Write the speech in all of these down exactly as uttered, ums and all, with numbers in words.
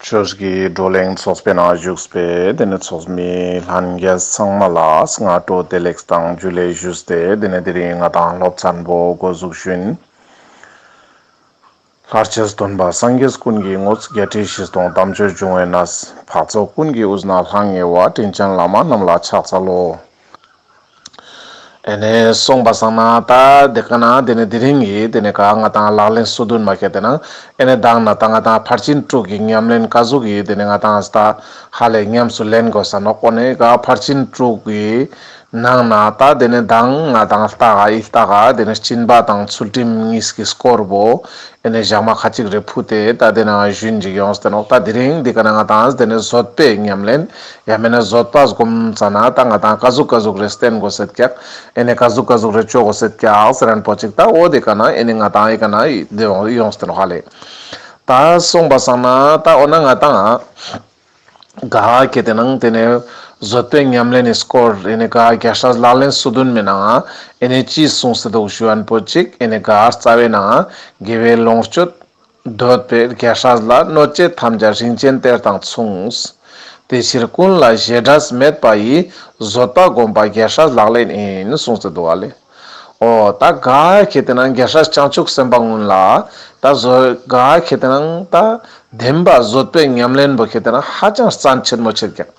ཆོས་ཀྱི་བགྲོ་གླེང་ཚོགས་པའི་ནང་བཞུགས་པའི་དེ་ནས་ཚོགས་མི་ལྷན་རྒྱས་ཚང་མ་ལ་སྔ་དྲོ་བདེ་ལེགས་དང་ཇུ་ལེ་ཞུས་ཏེ། དེ་ནས་དེ་རིང་ང་དང་སློབ་ཚན་པོ་འགོ་འཛུགས་ཞུ་ཡིན། ལྷར་བཅས་སྟོན་པ་སངས་རྒྱས་ཀུན་གྱི་དངོས། བརྒྱད་ཁྲི་བཞི་སྟོང་དམ་ཆོས་འབྱུང་བའི་གནས། འཕགས་ཚོགས་ཀུན་གྱི་དབུས་ན་ལྷང་ངེ་བ། དྲིན་ཅན་བླ་མ་རྣམས་ལ་ཕྱག་འཚལ་ལོ། ཨེ་ནེ་སོང་པ་སང་ན་ད་དེ་ཀ་ན་དེ་ནེ་དེ་རིང་གི་དེ་ནེ་ཀ་ང་དང་ལག་ལེན་སོ་བདུན་མ་ཁེ་ཏེ་ན་ཨེ་ནེ་མདང་ན་ད་ང་དང་ཕར་ཕྱིན་དྲུག་གི་ཉམས་ལེན་ཀ་ཟུག་གི་དེ་ནེ་ང་དང་ད་ཧ་ལས་ཉམས་སུ་ལེན་དགོས་ས་ནོག་པོ་ནེ་ཀ་ཕར་ཕྱིན་དྲུག་གི་ནང་ན་ད་དེ་ནེ་མདང་ང་དང་ལྟ་ག་ཨི་ལྟ་ག་དེ་ནེ་སྦྱིན་པ་དང་ཚུལ་ཁྲིམས་གཉིས་ཀྱི་སྐོར་བོ་ཨེ་ནེ་ཞག་མ་ཁ་ཅིག་རེ་ཕུད་དེ་ད་དེ་ན་ཞུན་ཅིག་ཡོངས་ཏེ་ནོག། ད་དེ་རིང་དེ་ཀ་ན་ང་དང་དེ་ནེ་བཟོད་པའི་ཉམས་ལེན་ཡང་མེད་ན་བཟོད་པ་སྒོམ་ཙ་ན་ད་ང་དང་ཀ་ཟུག་ཀ་ཟུག་རེ་བསྟེན་དགོས་སེད་ཀྱག། ཨེ་ནེ་ཀ་ཟུག་ཀ་ཟུག་རེ་ཅོ་དགོས་སེད་ཀྱག་ཟེར་རན་པོ་ཅིག། ད་འོ་དེ་ཀ་ན་ཨེ་ནེ་ང་དང་ཨི་ཀ་ན་ཡོངས་ཏེ་ནོག་ཧ་ལེ། ད་སོང་པ་སང་ན་ད་འོ་ན་ང་དང་ག་ཁེ་ཏེ་ནང་དེ་ནེ་བཟོད་པའི་ཉམས་ལེན་ནི་སྐོར་ཨེ་ནེ་ག་རྒྱལ་སྲས་ལག་ལེན་སོ་བདུན་མའི་ནང་ཨེ་ནེ་ཅི་གསུངས་སེ་འདུག་ཞུ་རན་པོ་ཅིག། ཨེ་ནེ་ག་རྩ་བའི་ནང་དགེ་བའི་ལོངས་སྤྱོད་འདོད་པའི་རྒྱལ་སྲས་ལ། གནོད་བྱེད་ཐམས་ཅད་རིན་ཆེན་གཏེར་དང་མཚུངས། དེ་ཕྱིར་ཀུན་ལ་བྱེ་བྲག་མེད་པ་ཡི། བཟོད་པ་སྒོམ་པ་རྒྱལ་སྲས་ལག་ལེན་ཡིན། གསུངས་སེ་འདུག་ཨ་ལེ། འོ་ད་ག་ཁེ་ཏེ་ན་རྒྱལ་སྲས་བྱང་ཆུབ་སེམས་དཔའ་ཀུན་ལ་ད་བཟོད་ག་ཁེ་ཏེ་ན་ད་བདེན་པ་བཟོད་པའི་ཉམས་ལེན་པོ་ཁེ་ཏེ་ན་ཧ་ཅང་རྩ་ཆེན་མོ་ཆེད་ཀྱག།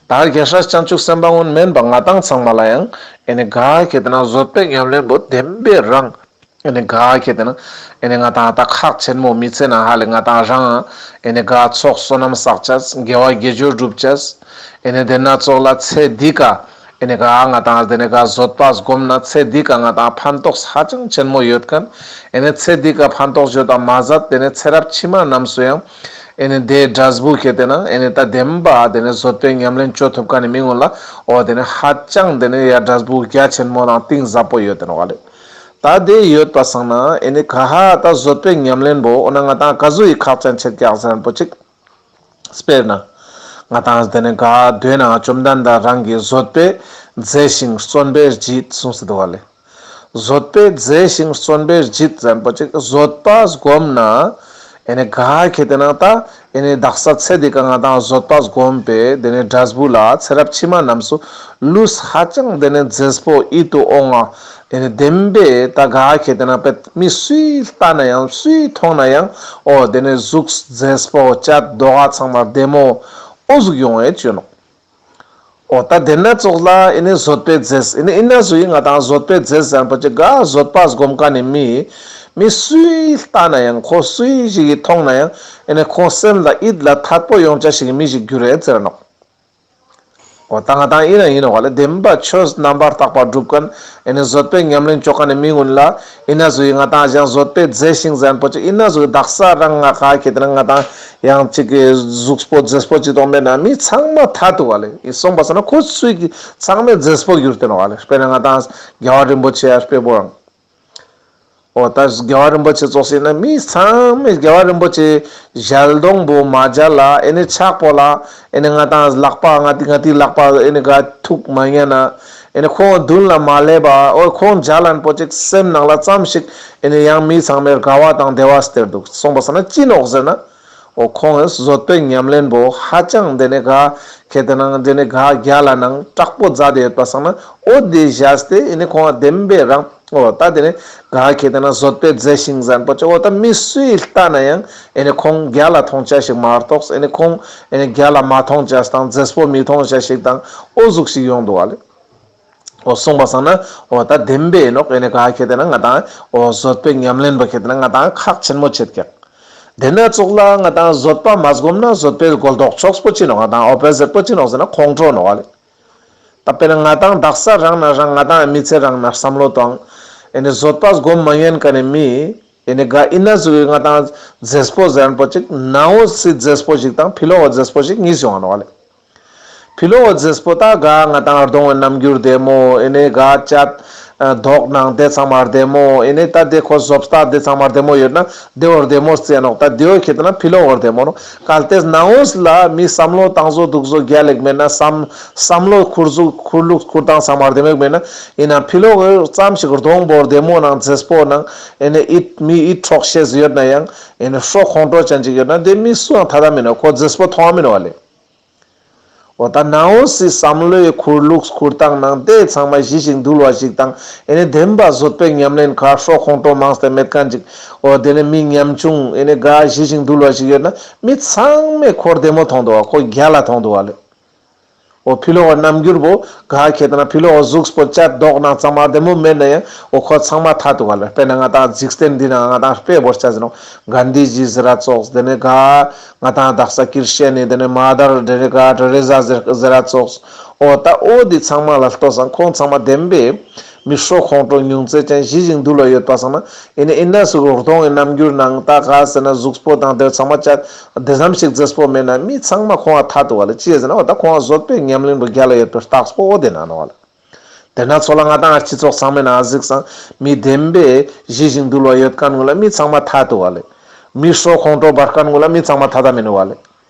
ད་རྒྱལ་སྲས་བྱང་ཆུབ་སེམས་དཔའ་ཀུན་མེན་པ་ང་དང་ཚང་མ་ལ་ཡང་ཨེ་ནེ་ག་ཁེ་ཏེ་ན་བཟོད་པའི་ཉམས་ལེན་པོ་བདེན་པའི་རང་ཨེ་ནེ་ག་ཁེ་ཏེ་ན་ཨེ་ནེ་ང་དང་ད་ཁག་ཆེན་མོ་མི་ཚེ་ན་ཧ་ལེ་ང་དང་རང་ཨེ་ནེ་ག་ཚོགས་བསོད་ནམས་བསགས་ཅེས་དགེ་བ་དགེ་སྦྱོར་སྒྲུབ་ཅེས་ཨེ་ནེ་དེ་ན་ཙོགས་ལ་ཚེ་འདི་ཀ་ཨེ་ནེ་ག་ང་དང་དེ་ནེ་ག་བཟོད་པ་སྒོམ་ན་ཚེ་འདི་ཀ་ང་དང་ཕན་ཐོགས་ཧ་ཅང་ཆེན་མོ་ཡོད་མཁན། ཨེ་ནེ་ཚེ་འདི་ཀ་ཕན་ཐོགས་ཡོད་དང་མ་ཟད་དེ་ནེ་ཚེ་རབས་ཕྱི་མ་རྣམས་སུ་ཡང་ཨེ་ནེ་དེ་འབྲས་བུ་ཁེ་ཏེ་ན་ཨེ་ནེ་ད་བདེན་པ་དེ་ནེ་བཟོད་པའི་ཉམས་ལེན་ཅོ་ཐུབ་མཁན་ནི་མི་ཀུན་ལ་འོ་དེ་ནེ་ཧ་ཅང་དེ་ནེ་ཡ་འབྲས་བུ་རྒྱ་ཆེན་མོ་དང་གཏིང་ཟབ་པོ་ཡོད་དེ་ནོག་ལེ། ད་དེ་ཡོད་པ་སང་ན་ཨེ་ནེ་ག་ཧ་ད་བཟོད་པའི་ཉམས་ལེན་པོ་འོ་ན་ང་དང་ག་ཟུག་གི་ཁག་ཅན་ཆེད་ཀྱག་ཟེར་རན་པོ་ཅིག། དཔེར་ན། ང་དང་དེ་ནེ་ག་དོན་ན་བཅོམ་ལྡན་འདས་རང་གི་བཟོད་པས་མཛེས་ཤིང་བརྩོན་པས་བརྗིད་གསུངས་སེ་འདུག་ལེ། བཟོད་པས་མཛེས་ཤིང་བརྩོན་པས་བརྗིད་ཟེར་རན་པོ་ཅིག། བཟོད་པ་སྒོམ་ན་ཨེ་ནེ་ག་ཁེ་ཏེ་ན་ད་ཨེ་ནེ་དག་ས་ཚེ་འདི་ཀ་ང་དང་བཟོད་པ་སྒོམ་པའི་དེ་ནེ་འབྲས་བུ་ལ་ཚེ་རབས་ཕྱི་མ་རྣམས་སུ་ལུས་ཧ་ཅང་དེ་ནེ་མཛེས་པོ་ཡིད་དུ་འོང་ང་། ཨེ་ནེ་བདེན་པའི་ད་ག་ཁེ་ཏེ་ན་པེ་མི་སུའི་ལྟ་ན་ཡང་སུའི་མཐོང་ན་ཡང་འོ་དེ་ནེ་གཟུགས་མཛེས་པོ་སྐྱ་མདོག་ཚང་མ་བདེ་མོ་འོ་ཟུག་ཡོང་ངེ་ཅོ་ནོག། འོ་ད་དེ་ན་ཙོགས་ལ་ཨེ་ནེ་བཟོད་པས་མཛེས། ཨེ་ནེ་ཨི་ན་ཟུག་གི་ང་དང་བཟོད་པས་མཛེས་ཟེར་རན་པོ་ཅིག་ག་བཟོད་པ་སྒོམ་མཁན་ནི་མི་མི་སུའི་ལྟ་ན་ཡང་ཁོ་སུའི་ཞིག་གི་མཐོང་ན་ཡང་ཨེ་ནེ་ཁོ་སེམས་ལ་ཡིད་ལ་ཐད་པོ་ཡོང་ཅེས་ཞིག་གི་མི་ཞིག་གྱུར་རེད་ཟེར་ནོག། འོ་ད་ང་དང་ཨི་ན་ཨིན་ནོག་ལེ། བདེན་པ་ཆོས་རྣམ་པར་དག་པ་སྒྲུབ་མཁན་ཨེ་ནེ་བཟོད་པའི་ཉམས་ལེན་ཅོ་མཁན་ནི་མི་ཀུན་ལ་ཨི་ན་ཟུག་གི་ང་དང་ཡང་བཟོད་པས་མཛེས་ཤིང་ཟེར་རན་པོ་ཅིག་ཨི་ན་ཟུག་གི་དག་ས་རང་ང་ག་ཁེ་ཏེ་ན་ང་དང་ཡང་ཅིག་གི་གཟུགས་པོ་མཛེས་པོ་ཅིག་མཐོང་མེད་ན་མི་ཚང་མ་ཐད་དུག་ལེ། ཨི་སོང་པ་སང་ན་ཁོ་སུའི་གི་ཚང་མའི་མཛེས་པོ་གྱུར་ཏེ་ནོག་ལེ། དཔེར་ན་ང་དང་རྒྱལ་བ་རིན་པོ་ཆེ་ཡ་དཔེ་བོ་རང་འོ་ད་རྒྱལ་བ་རིན་པོ་ཆེ་ཙོགས་ཤིག་ན་མི་ཚང་མས་རྒྱལ་བ་རིན་པོ་ཆེ་ཞལ་གདོང་པོ་མ་མཇལ་ལ་ཨེ་ནེ་ཕྱག་པོ་ལ་ཨེ་ནེ་ང་དང་ལག་པ་ང་ཏི་ང་ཏི་ལག་པ་ཨེ་ནེ་ག་ཐུག་མ་ཉན་ན་ཨེ་ནེ་ཁོང་མདུན་ལ་མ་སླེབས་པ་འོ་ཁོང་མཇལ་ལན་པོ་ཅིག་སེམས་ནང་ལ་ཙམ་ཞིག་ཨེ་ནེ་ཡང་མི་ཚང་མས་དགའ་བ་དང་བདེ་བ་སྟེར་དུག། སོང་པ་སང་ན་ཅི་ནོག་ཟེར་ན། འོ་ཁོང་ངི་བཟོད་པའི་ཉམས་ལེན་པོ་ཧ་ཅང་དེ་ནེ་ག་ཁེ་ཏེ་ན་དེ་ནེ་ག་རྒྱལ་ལ་ནང་དྲག་པོ་མཛད་དེ་ཡོད་པ་སང་ན་འོ་དེ་བཞག་སྟེ་ཨེ་ནེ་ཁོང་བདེན་པའི་རང་འོ་ད་དེ་ནེ་ག་ཁེ་ཏེ་ན་བཟོད་པས་མཛེས་ཤིང་ཟེར་རན་པོ་ཅིག་འོ་ད་མི་སུའི་ལྟ་ན་ཡང་ཨེ་ནེ་ཁོང་རྒྱལ་ལ་མཐོང་ཅེས་ཞིག་མ་གཏོགས་ཨེ་ནེ་ཁོང་ཨེ་ནེ་རྒྱལ་ལ་མ་མཐོང་ཅེས་དང་མཛེས་པོ་མི་མཐོང་ཅེས་ཞིག་དང་འོ་ཟུག་ཞིག་ཡོང་དུག་ལེ། འོ་སོང་པ་སང་ན་འོ་ད་བདེན་པའི་ནོག་ཨེ་ནེ་ག་ཁེ་ཏེ་ན་ང་དང་འོ་བཟོད་པའི་ཉམས་ལེན་པོ་ཁེ་ཏེ་ན་ང་དང་ཁག་ཆེན་མོ་ཆེད་ཀྱག། དེ་ན་ཙོགས་ལ་ང་དང་བཟོད་པ་མ་སྒོམ་ན་བཟོད་པའི་གོ་ལྡོག་ཕྱོགས་པོ་ཅི་ནོག་ང་དང་འོ་པོ་ཟིཊ་པོ་ཅི་ནོག་ཟེར་ན་ཁོང་ཁྲོ་ནོག་ལེ། ད་དཔེར་ན་ང་དང་དག་ས་རང་ན་རང་ང་དང་མི་ཚེ་རང་ན་བསམ་བློ་བཏང་ཨེ་ནེ་བཟོད་པ་སྒོམ་མ་ཉན་མཁན་ནི་མི་ཨེ་ནེ་ག་ཨི་ན་ཟུག་གི་ང་དང་མཛེས་པོ་ཟེར་རན་པོ་ཅིག་ནའོ་སི་མཛེས་པོ་ཞིག་དང་ཕི་ལོག་གི་མཛེས་པོ་ཞིག་གཉིས་ཡོང་ང་ནོག་ལེ། ཕི་ལོག་གི་མཛེས་པོ་ད་ག་ང་དང་གདོང་གི་རྣམ་འགྱུར་བདེ་མོ་ཨེ་ནེ་ག་སྐྱ་ མདོག་ནང་དེ་ཚང་མ་བདེ་མོ། ཨེ་ནེ་ད་དེ་ཁོ་བཟོ་ལྟ་དེ་ཚང་མ་བདེ་མོ་ཡོད་ན་དེ་བོ་བདེ་མོ་རྩི་ཡ་ནོག། ད་དེ་བོ་ཁེ་ཏེ་ན་ཕི་ལོག་གི་བདེ་མོ་ནོག། གལ་ཏེ་ནང་འོས་ལ་མི་བསམ་བློ་བཏང་བཟོ་འདུག་བཟོ་རྒྱལ་ལེགས་མེད་ན། བསམ་བསམ་བློ་ཁུར་བཟོ་ཁུར་ལུགས་ཁུར་སྟངས་ཚང་མ་བདེ་མོ་མེད་ན། ཨིན་ན་ཕི་ལོག་གི་ཙམ་ཞིག་གདོང་པོ་བདེ་མོ་ནང་མཛེས་པོ་ནང་ཨེ་ནེ་ཨིད་མི་ཨིད་འཕྲོག་ཤེས་ཡོད་ན་ཡང་། ཨེ་ནེ་སྲོག་ཁོང་ཁྲོ་ཅན་ཅིག་ཡོད་ན་དེ་མི་སུའང་ཐད་མིན་ནོག། ཁོ་མཛེས་པོ་མཐོང་བ་མིན་ནོག་བ་ལེ། འོ་ད་ནང་འོས་སི་བསམ་བློའི་ཁུར་ལུགས་ཁུར་སྟངས་ནང་དེ་ཚང་མ་ཞི་ཞིང་དུལ་བ་ཞིག་དང་། ཨེ་ནེ་བདེན་པ་བཟོ་ལྟའི་ཉམས་ལེན་ག་སྲོག་ཁོང་ཁྲོ་མང་སྟེ་མེད་མཁན་ཅིག། འོ་དེ་ནེ་མི་ཉམ་ཆུང་ཨེ་ནེ་ག་ཞི་ཞིང་དུལ་བ་ཞིག་ཡོད་ན་མི་ཚང་མས་ཁོ་བདེ་མོ་མཐོང་འདུག་བ། ཁོ་རྒྱལ་ལ་མཐོང་འདུག་བ་ལེ། འོ་ཕི་ལོག་གི་རྣམ་འགྱུར་བོ་ག་ཁེ་ཏེ་ན་ཕི་ལོག་གི་གཟུགས་པོ་ཅད་མདོག་ནང་ཚང་མ་བདེ་མོ་མེད་ན་ཡང་འོ་ཁོ་ཚང་མ་ཐད་འདུག་བ་ལེ། དཔེར་ན་ང་ཏང་འཇིག་རྟེན་འདི་ནང་ང་ཏང་དཔེ་བོར་ཆ་ཟེར་ནོག། གན་དྷི་ཇི་ཟེར་ར་ཙོགས། དེ་ནེ་ག་ང་ཏང་དག་ས་ཀིར་ཤན་ནི་དེ་ནེ་མ་དར་དེ་ནེ་ག་ཏེ་རེ་ཟ་ཟེར་ཟེར་ར་ཙོགས། འོ་ད་འོ་འདི་ཚང་མ་ལ་ལྟོས་སང་ཁོང་ཚང་མ་བདེན་པའི་མི་སྲོག་ཁོང་ཁྲོ་ཉུང་ཙེ་ཅན་ཞི་ཞིང་དུལ་བ་ཡོད་པ་སང་ན། ཨེ་ནེ་ཨིན་ན་སུ་གོ་གདོང་གི་རྣམ་འགྱུར་ནང་ད་ག་ཟེར་ན་གཟུགས་པོ་དང་དེ་ཚང་མ་ཅད་དེ་ཙམ་ཞིག་མཛེས་པོ་མེད་ན་མི་ཚང་མ་ཁོང་ང་ཐད་འདུག་བ་ལེ། ཅི་ཟེར་ན་འོ་ད་ཁོང་ང་བཟོ་ལྟའི་ཉམས་ལེན་པོ་རྒྱལ་ལ་ཡོད་པའི་རྟགས་པོ་འོ་དེ་ན་ནོག་བ་ལེ། དེ་ན་ཚོ་ལ་ང་ཏང་སྤྱི་ཚོགས་ཚང་མའི་ནང་གཟིགས་སང་མི་བདེན་པའི་ཞི་ཞིང་དུལ་བ་ཡོད་མཁན་ངུ་ལ་མི་ཚང་མ་ཐད་འདུག་བ་ལེ། མི་སྲོག་ཁོང་ཁྲོ་འབར་མཁན་ངུ་ལ་མི་ཚང་མ་ཐད་མི་ནུག་བ་ལེ།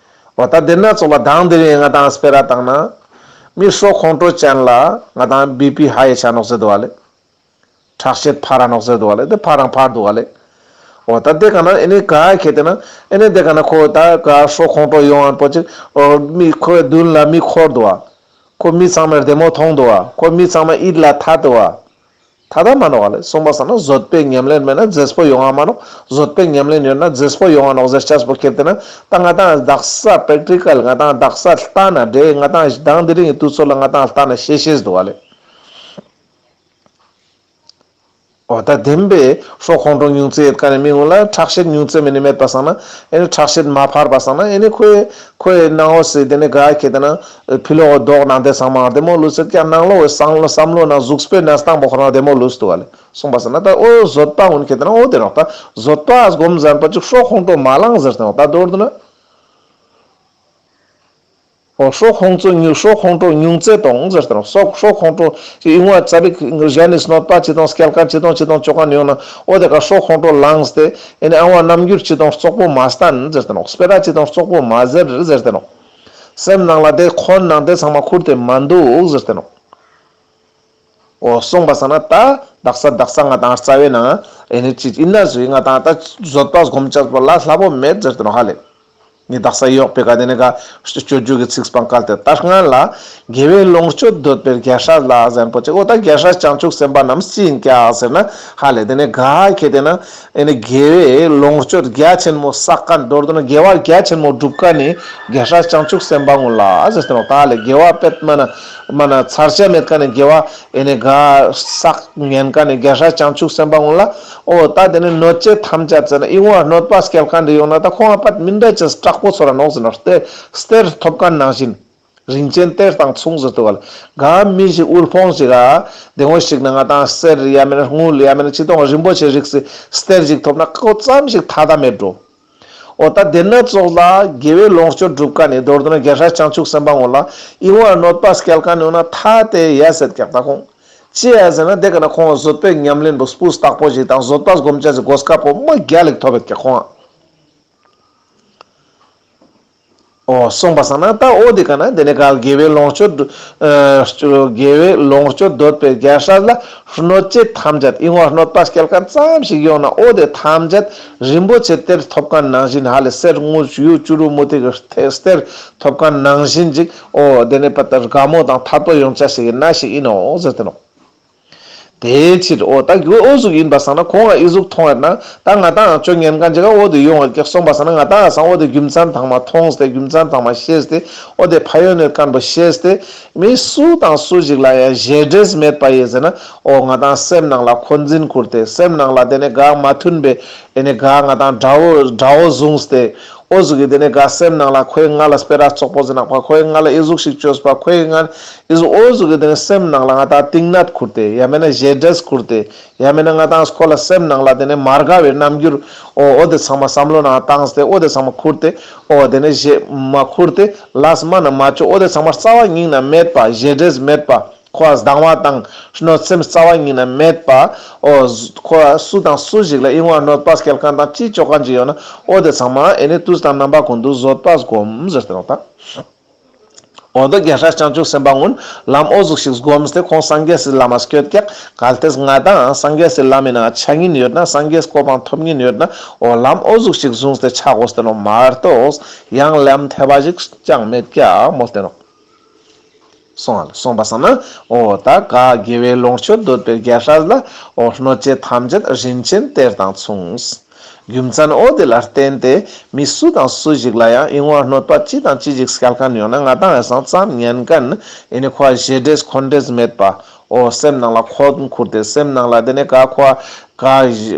འོ་ད་དེ་ན་ཚོ་ལ་དང་དེ་རིང་ང་ཏང་སྤེ་ར་བཏང་ན་མི་སྲོག་ཁོང་ཁྲོ་ཅན་ལ་ང་ཏང་བི་པི་ཧའི་ཆ་ནོག་ཟེར་འདུག་བ་ལེ། ཁྲག་ཤེད་འཕར་ར་ནོག་ཟེར་འདུག་བ་ལེ། དེ་འཕར་རང་འཕར་འདུག་བ་ལེ། འོ་ད་དེ་ག་ན་ཨེ་ནེ་ག་ཁེ་ཏེ་ན་ཨེ་ནེ་དེ་ག་ན་ཁོ་ད་ག་སྲོག་ཁོང་ཁྲོ་ཡོང་ངན་པོ་ཅིག། འོ་མི་ཁོའི་མདུན་ལ་མི་འཁོར་འདུག་བ། ཁོ་མི་ཚང་མའི་བདེ་མོ་མཐོང་འདུག་བ། ཁོ་མི་ཚང་མའི་ཡིད་ལ་ཐད་འདུག་བ། ཐད་མ་ནོག་བ་ལེ། སོང་པ་སང་ན་བཟོ་ལྟའི་ཉམས་ལེན་མེད་ན་མཛེས་པོ་ཡོང་ང་མ་ནོག། བཟོ་ལྟའི་ཉམས་ལེན་ཡོད་ན་མཛེས་པོ་ཡོང་ང་ནོག་ཟེར་ཅེས་པོ་ཁེ་ཏེ་ན་ད་ང་ཏང་དག་ས་པེག་ཊི་ཀལ་ང་ཏང་དག་ས་ལྟ་ན་དེ་ང་ཏང་དང་དེ་རིང་གི་དུས་ཚོད་ལ་ང་ཏང་ལྟ་ན་ཤེས་ཤེས་འདུག་བ་ལེ། འོ་ད་བདེན་པའི་སྲོག་ཁོང་ཁྲོ་ཉུང་ཙེ་ཡོད་མཁན་ནི་མི་ངུ་ལ་ཁྲག་ཤེད་ཉུང་ཙེ་མེ་ནི་མེད་པ་སང་ན་ཨེ་ནེ་ཁྲག་ཤེད་མ་འཕར་བ་སང་ན་ཨེ་ནེ་ཁོའི་ཁོའི་ནང་འོ་སི་དེ་ནེ་ག་ཁེ་ཏེ་ན་ཕི་ལོག་གི་མདོག་ནང་དེ་ཚང་མ་བདེ་མོ་ལུས་ཟེར་ཀྱང་ནང་ལོགས་བསམ་བློ་བསམ་བློ་ནང་གཟུགས་པོའི་གནས་སྟངས་པོ་ཁོ་རང་བདེ་མོ་ལུས་འདུག་བ་ལེ། སོང་པ་སང་ན་ད་འོ་བཟོད་པ་འོན་ཁེ་ཏེ་ན་འོ་དེ་ནོག། ད་བཟོད་པ་སྒོམ་ཟན་པ་ཅིག་སྲོག་ཁོང་ཁྲོ་མ་ལངས་ཟེར་ཏེ་ནོག། ད་མདོར་བསྡུ་ན། འོ་སྲོག་ཁོང་ཁྲོ་ཉུང་སྲོག་ཁོང་ཁྲོ་ཉུང་ཙེ་གཏོང་ཟེར་ཏེ་ནོག། སྲོག་སྲོག་ཁོང་ཁྲོ་ཅིག་ཨིན་བ་ཙ་པིག་གཞན་ནི་གནོད་པ་ཅི་གཏོང་སྐྱེལ་མཁན་ཅི་གཏོང་ཅི་གཏོང་ཅོ་མཁན་ཡོང་ན་འོ་དེ་ཀ་སྲོག་ཁོང་ཁྲོ་ལངས་ཏེ་ཨེ་ནེ་ཨ་བ་རྣམ་འགྱུར་ཅི་གཏོང་རྩོག་པོ་མ་སྟན་ཟེར་ཏེ་ནོག། སྤེ་ར་ཅི་གཏོང་རྩོག་པོ་མ་ཟེར་ཟེར་ཏེ་ནོག། སེམས་ནང་ལ་དེ་འཁོར་ནང་དེ་ཚང་མ་ཁུར་ཏེ་མ་འདུག་ཟེར་ཏེ་ནོག། འོ་སོང་པ་སང་ན་ད་དག་ས་དག་ས་ང་ཏང་རྩ་བའི་ནང་ཨེ་ནེ་ཅི་ཨིན་ན་ཟུག་ང་ཏང་ད་བཟོད་པ་སྒོམ་ཅེས་པོ་ལ་སླ་པོ་མེད་ཟེར་ཏེ་ནོག་ཧ་ལེ། ནི་དག་ས་ཡོག་པེ་ཀ་དེ་ནེ་ག་སྤྱོད་འཇུག་གི་ཚིག་སྤང་བཀལ་ཏེ་ད་སྔ་ལ་དགེ་བའི་ལོངས་སྤྱོད་འདོད་པའི་རྒྱལ་སྲས་ལ་ཟེར་པོ་ཅིག། འོ་ད་རྒྱལ་སྲས་བྱང་ཆུབ་སེམས་དཔའ་རྣམས་ཅི་ཡིན་ཀྱག་ཟེར་ན་ཧ་ལེ་དེ་ནེ་ག་ཁེ་ཏེ་ན་ཨེ་ནེ་དགེ་བའི་ལོངས་སྤྱོད་རྒྱ་ཆེན་མོ་བསགས་མཁན་མདོར་བསྡུ་ན་དགེ་བ་རྒྱ་ཆེན་མོ་སྒྲུབ་མཁན་ནི་རྒྱལ་སྲས་བྱང་ཆུབ་སེམས་དཔའ་ངུ་ལ་ཟེར་ཏེ་ནོག། ད་ལེ་དགེ་བ་པེད་མ་ན་མ་ན་ཚར་ཆ་མེད་མཁན་ནི་དགེ་བ་ཨེ་ནེ་ག་བསགས་ཉན་མཁན་ནི་རྒྱལ་སྲས་བྱང་ཆུབ་སེམས་དཔའ་ངུ་ལ་འོ་ད་དེ་ནེ་གནོད་བྱེད་ཐམས་ཅད་ཟེར་ན་ཨི་བོ་གནོད་པ་སྐྱེལ་མཁན་དེ་ཡོང་ན་ད་ཁོང་ང་པད་མི་འདྲ་ཅེས་དྲག་པོ་ཚོར་ར་ནོག་ཟེར་ནོག། སྟེར་སྟེར་ཐོབ་མཁན་ནང་བཞིན། རིན་ཆེན་གཏེར་དང་མཚུངས་ཟེར་དུ་བ་ལ། ག་མི་ཞིག་དབུལ་ཕོངས་ཤིག་ག་དེ་ངོ་ཞིག་ན་ང་ཏང་གསེར་ཡ་མེད་ན་དངུལ་ཡ་མེད་ན་ཅི་གཏོང་རིན་པོ་ཆེ་རིགས་སི་གཏེར་ཞིག་ཐོབ་ན་ཁོ་ཙམ་ཞིག་ཐ་ད་མེད་འགྲོ། འོ་ད་དེ་ན་ཙོགས་ལ་དགེ་བའི་ལོངས་སྤྱོད་སྒྲུབ་མཁན་ནི་མདོར་བསྡུ་ན་རྒྱལ་སྲས་བྱང་ཆུབ་སེམས་དཔའ་ངོ་ལ་ཨི་བོ་གནོད་པ་སྐྱེལ་མཁན་ཡོང་ན་ཐ་དེ་ཡ་ཟེར་ཀྱག་ད་ཁོང་། ཅི་ཡ་ཟེར་ན་དེ་ག་ན་ཁོང་བཟོད་པའི་ཉམས་ལེན་པོ་སྤུས་དག་པོ་ཞིག་དང་བཟོད་པ་སྒོམ་བྱ་ཞིག་གོ་སྐབས་པོ་མ་རྒྱལ་ལེགས་ཐོབ་ཡོད་ཀྱག་ཁོང་། འོ་སོང་པ་སང་ན་ད་འོ་དེ་ག་ན་དེ་ནེ་ག་དགེ་བའི་ལོངས་སྤྱོད་ཨ་དགེ་བའི་ལོངས་སྤྱོད་འདོད་པའི་རྒྱལ་སྲས་ལ་གནོད་བྱེད་ཐམས་ཅད་ཨི་བོ་གནོད་པ་སྐྱེལ་མཁན་ཙམ་ཞིག་ཡོང་ན་འོ་དེ་ཐམས་ཅད་རིན་པོ་ཆེ་གཏེར་ཐོབ་མཁན་ནང་བཞིན་ཧ་ལེ་གསེར་དངུལ་གཡུ་བྱུ་རུ་མུ་ཏིག་གི་གཏེར་ཐོབ་མཁན་ནང་བཞིན་ཅིག་འོ་དེ་ནེ་པ་ད་དགའ་མོ་དང་ཐད་པོ་ཡོང་ཆ་ཞིག་ཡིན་ན་ཞིག་ཡིན་ནོག་ཟེར་ཏེ་ནོག། དེའི་ཕྱིར་འོ་ད་རྒྱུ་འོ་ཟུག་ཡིན་པ་སང་ན་ཁོང་ལ་ཨི་ཟུག་མཐོང་ཡོད་ན་ད་ང་ཏང་ཅོ་ཉན་མཁན་ཅིག་ག་འོ་དེ་ཡོང་ཡོད་ཀྱག་སོང་པ་སང་ན་ང་ཏང་སང་འོ་དེ་རྒྱུ་མཚན་ཚང་མ་མཐོང་སྟེ་རྒྱུ་མཚན་ཚང་མ་ཤེས་ཏེ་འོ་དེ་ཕན་ཡོན་ཡོད་མཁན་པོ་ཤེས་ཏེ་མི་སུ་དང་སུ་ཞིག་ལ་ཡང་ཞེ་འགྲས་མེད་པ་ཡིན་ཟེར་ན་འོ་ང་ཏང་སེམས་ནང་ལ་འཁོན་འཛིན་ཁུར་ཏེ་སེམས་ནང་ལ་དེ་ནེ་ག་མ་མཐུན་པའི་ཨེ་ནེ་ག་ང་ཏང་དགྲ་བོ་དགྲ་བོ་བཟུང་སྟེ། འོ་ཟུག་གི་དེ་ནེ་ག་སེམས་ནང་ལ་ཁོའི་ང་ལ་སྤེ་ར་ཙོག་པོ་ཟེར་ནག་པ་ཁོའི་ང་ལ་ཨི་ཟུག་ཞིག་བཅོས་པ་ཁོའི་ང་ཨི་ཟུག་འོ་ཟུག་གི་དེ་ནེ་སེམས་ནང་ལ་ང་ཏང་གཏིང་ནད་ཁུར་ཏེ་ཡ་མེད་ན་ཞེ་འགྲས་ཁུར་ཏེ་ཡ་མེད་ན་ང་ཏང་ཁོ་ལ་སེམས་ནང་ལ་དེ་ནེ་མ་དགའ་བའི་རྣམ་འགྱུར་འོ་འོ་དེ་ཚང་མ་བསམ་བློ་ནང་བཏང་སྟེ་འོ་དེ་ཚང་མ་ཁུར་ཏེ་འོ་དེ་ནེ་ཞེ་མ་ཁུར་ཏེ་ལས་མ་ན་མ་བཅོ་འོ་དེ་ཚང་མ་རྩ་བ་ཉིད་ན་མེད་པ་ཞེ་འགྲས་མེད་པ། ཁོ་སྡང་བ་དང་གནོད་སེམས་རྩ་བ་ཉིད་ནས་མེད་པ། འོ་ཁོ་སུ་དང་སུ་ཞིག་ལ་ཨིན་བ་གནོད་པ་སྐྱལ་མཁན་དང་ཅི་ཅོ་མཁན་ཅིག་ཡོད་ན་འོ་དེ་ཚང་མ་ཨེ་ནི་དུས་དང་རྣམ་པ་ཀུན་ཏུ་བཟོད་པ་སྒོམ་ཟེར་ཏེ་ནོག་ད། འོ་དོ་རྒྱལ་སྲས་བྱང་ཆུབ་སེམས་དཔའ་ཀུན་ལམ་འོ་ཟུག་ཞིག་སྒོམས་ཏེ་ཁོང་སངས་རྒྱས་སི་ལམ་མ་སྐྱོད་ཀྱག། གལ་ཏེ་ང་དང་སངས་རྒྱས་སི་ལམ་མི་ནང་ཆ་ཉིན་ཡོད་ན་སངས་རྒྱས་གོ་འཕང་ཐོབ་ཉིན་ཡོད་ན་འོ་ལམ་འོ་ཟུག་ཞིག་བཟུང་སྟེ་ཆ་དགོས་ཏེ་ནོག་མ་གཏོགས་ཡང་ལམ་ཐེ་བ་ཞིག་ཅང་མེད་ཀྱག་མོལ་ཏེ་ནོག། སོང་བ་སོང་བ་སང་ན་འོ་ད་ག་དགེ་བའི་ལོངས་སྤྱོད་འདོད་པའི་རྒྱལ་སྲས་ལ་འོ་གནོད་བྱེད་ཐམས་ཅད་རིན་ཆེན་གཏེར་དང་མཚུངས། རྒྱུ་མཚན་འོ་དེ་ལ་བརྟེན་ཏེ་མི་སུ་དང་སུ་ཞིག་ལ་ཡང་ཨིན་བ་གནོད་པ་ཅི་དང་ཅི་ཞིག་སྐྱལ་མཁན་ཡོད་ན་ང་དང་ཨེ་སང་ཙམ་ཉན་མཁན་ཨེ་ནི་ཁོ་བ་ཞེ་འགྲས་འཁོན་འགྲས་མེད་པ། འོ་སེམས་ནང་ལ་འཁོན་ཁུར་ཏེ་སེམས་ནང་ལ་དེ་ནས་ག་ཁོ་བ་ག་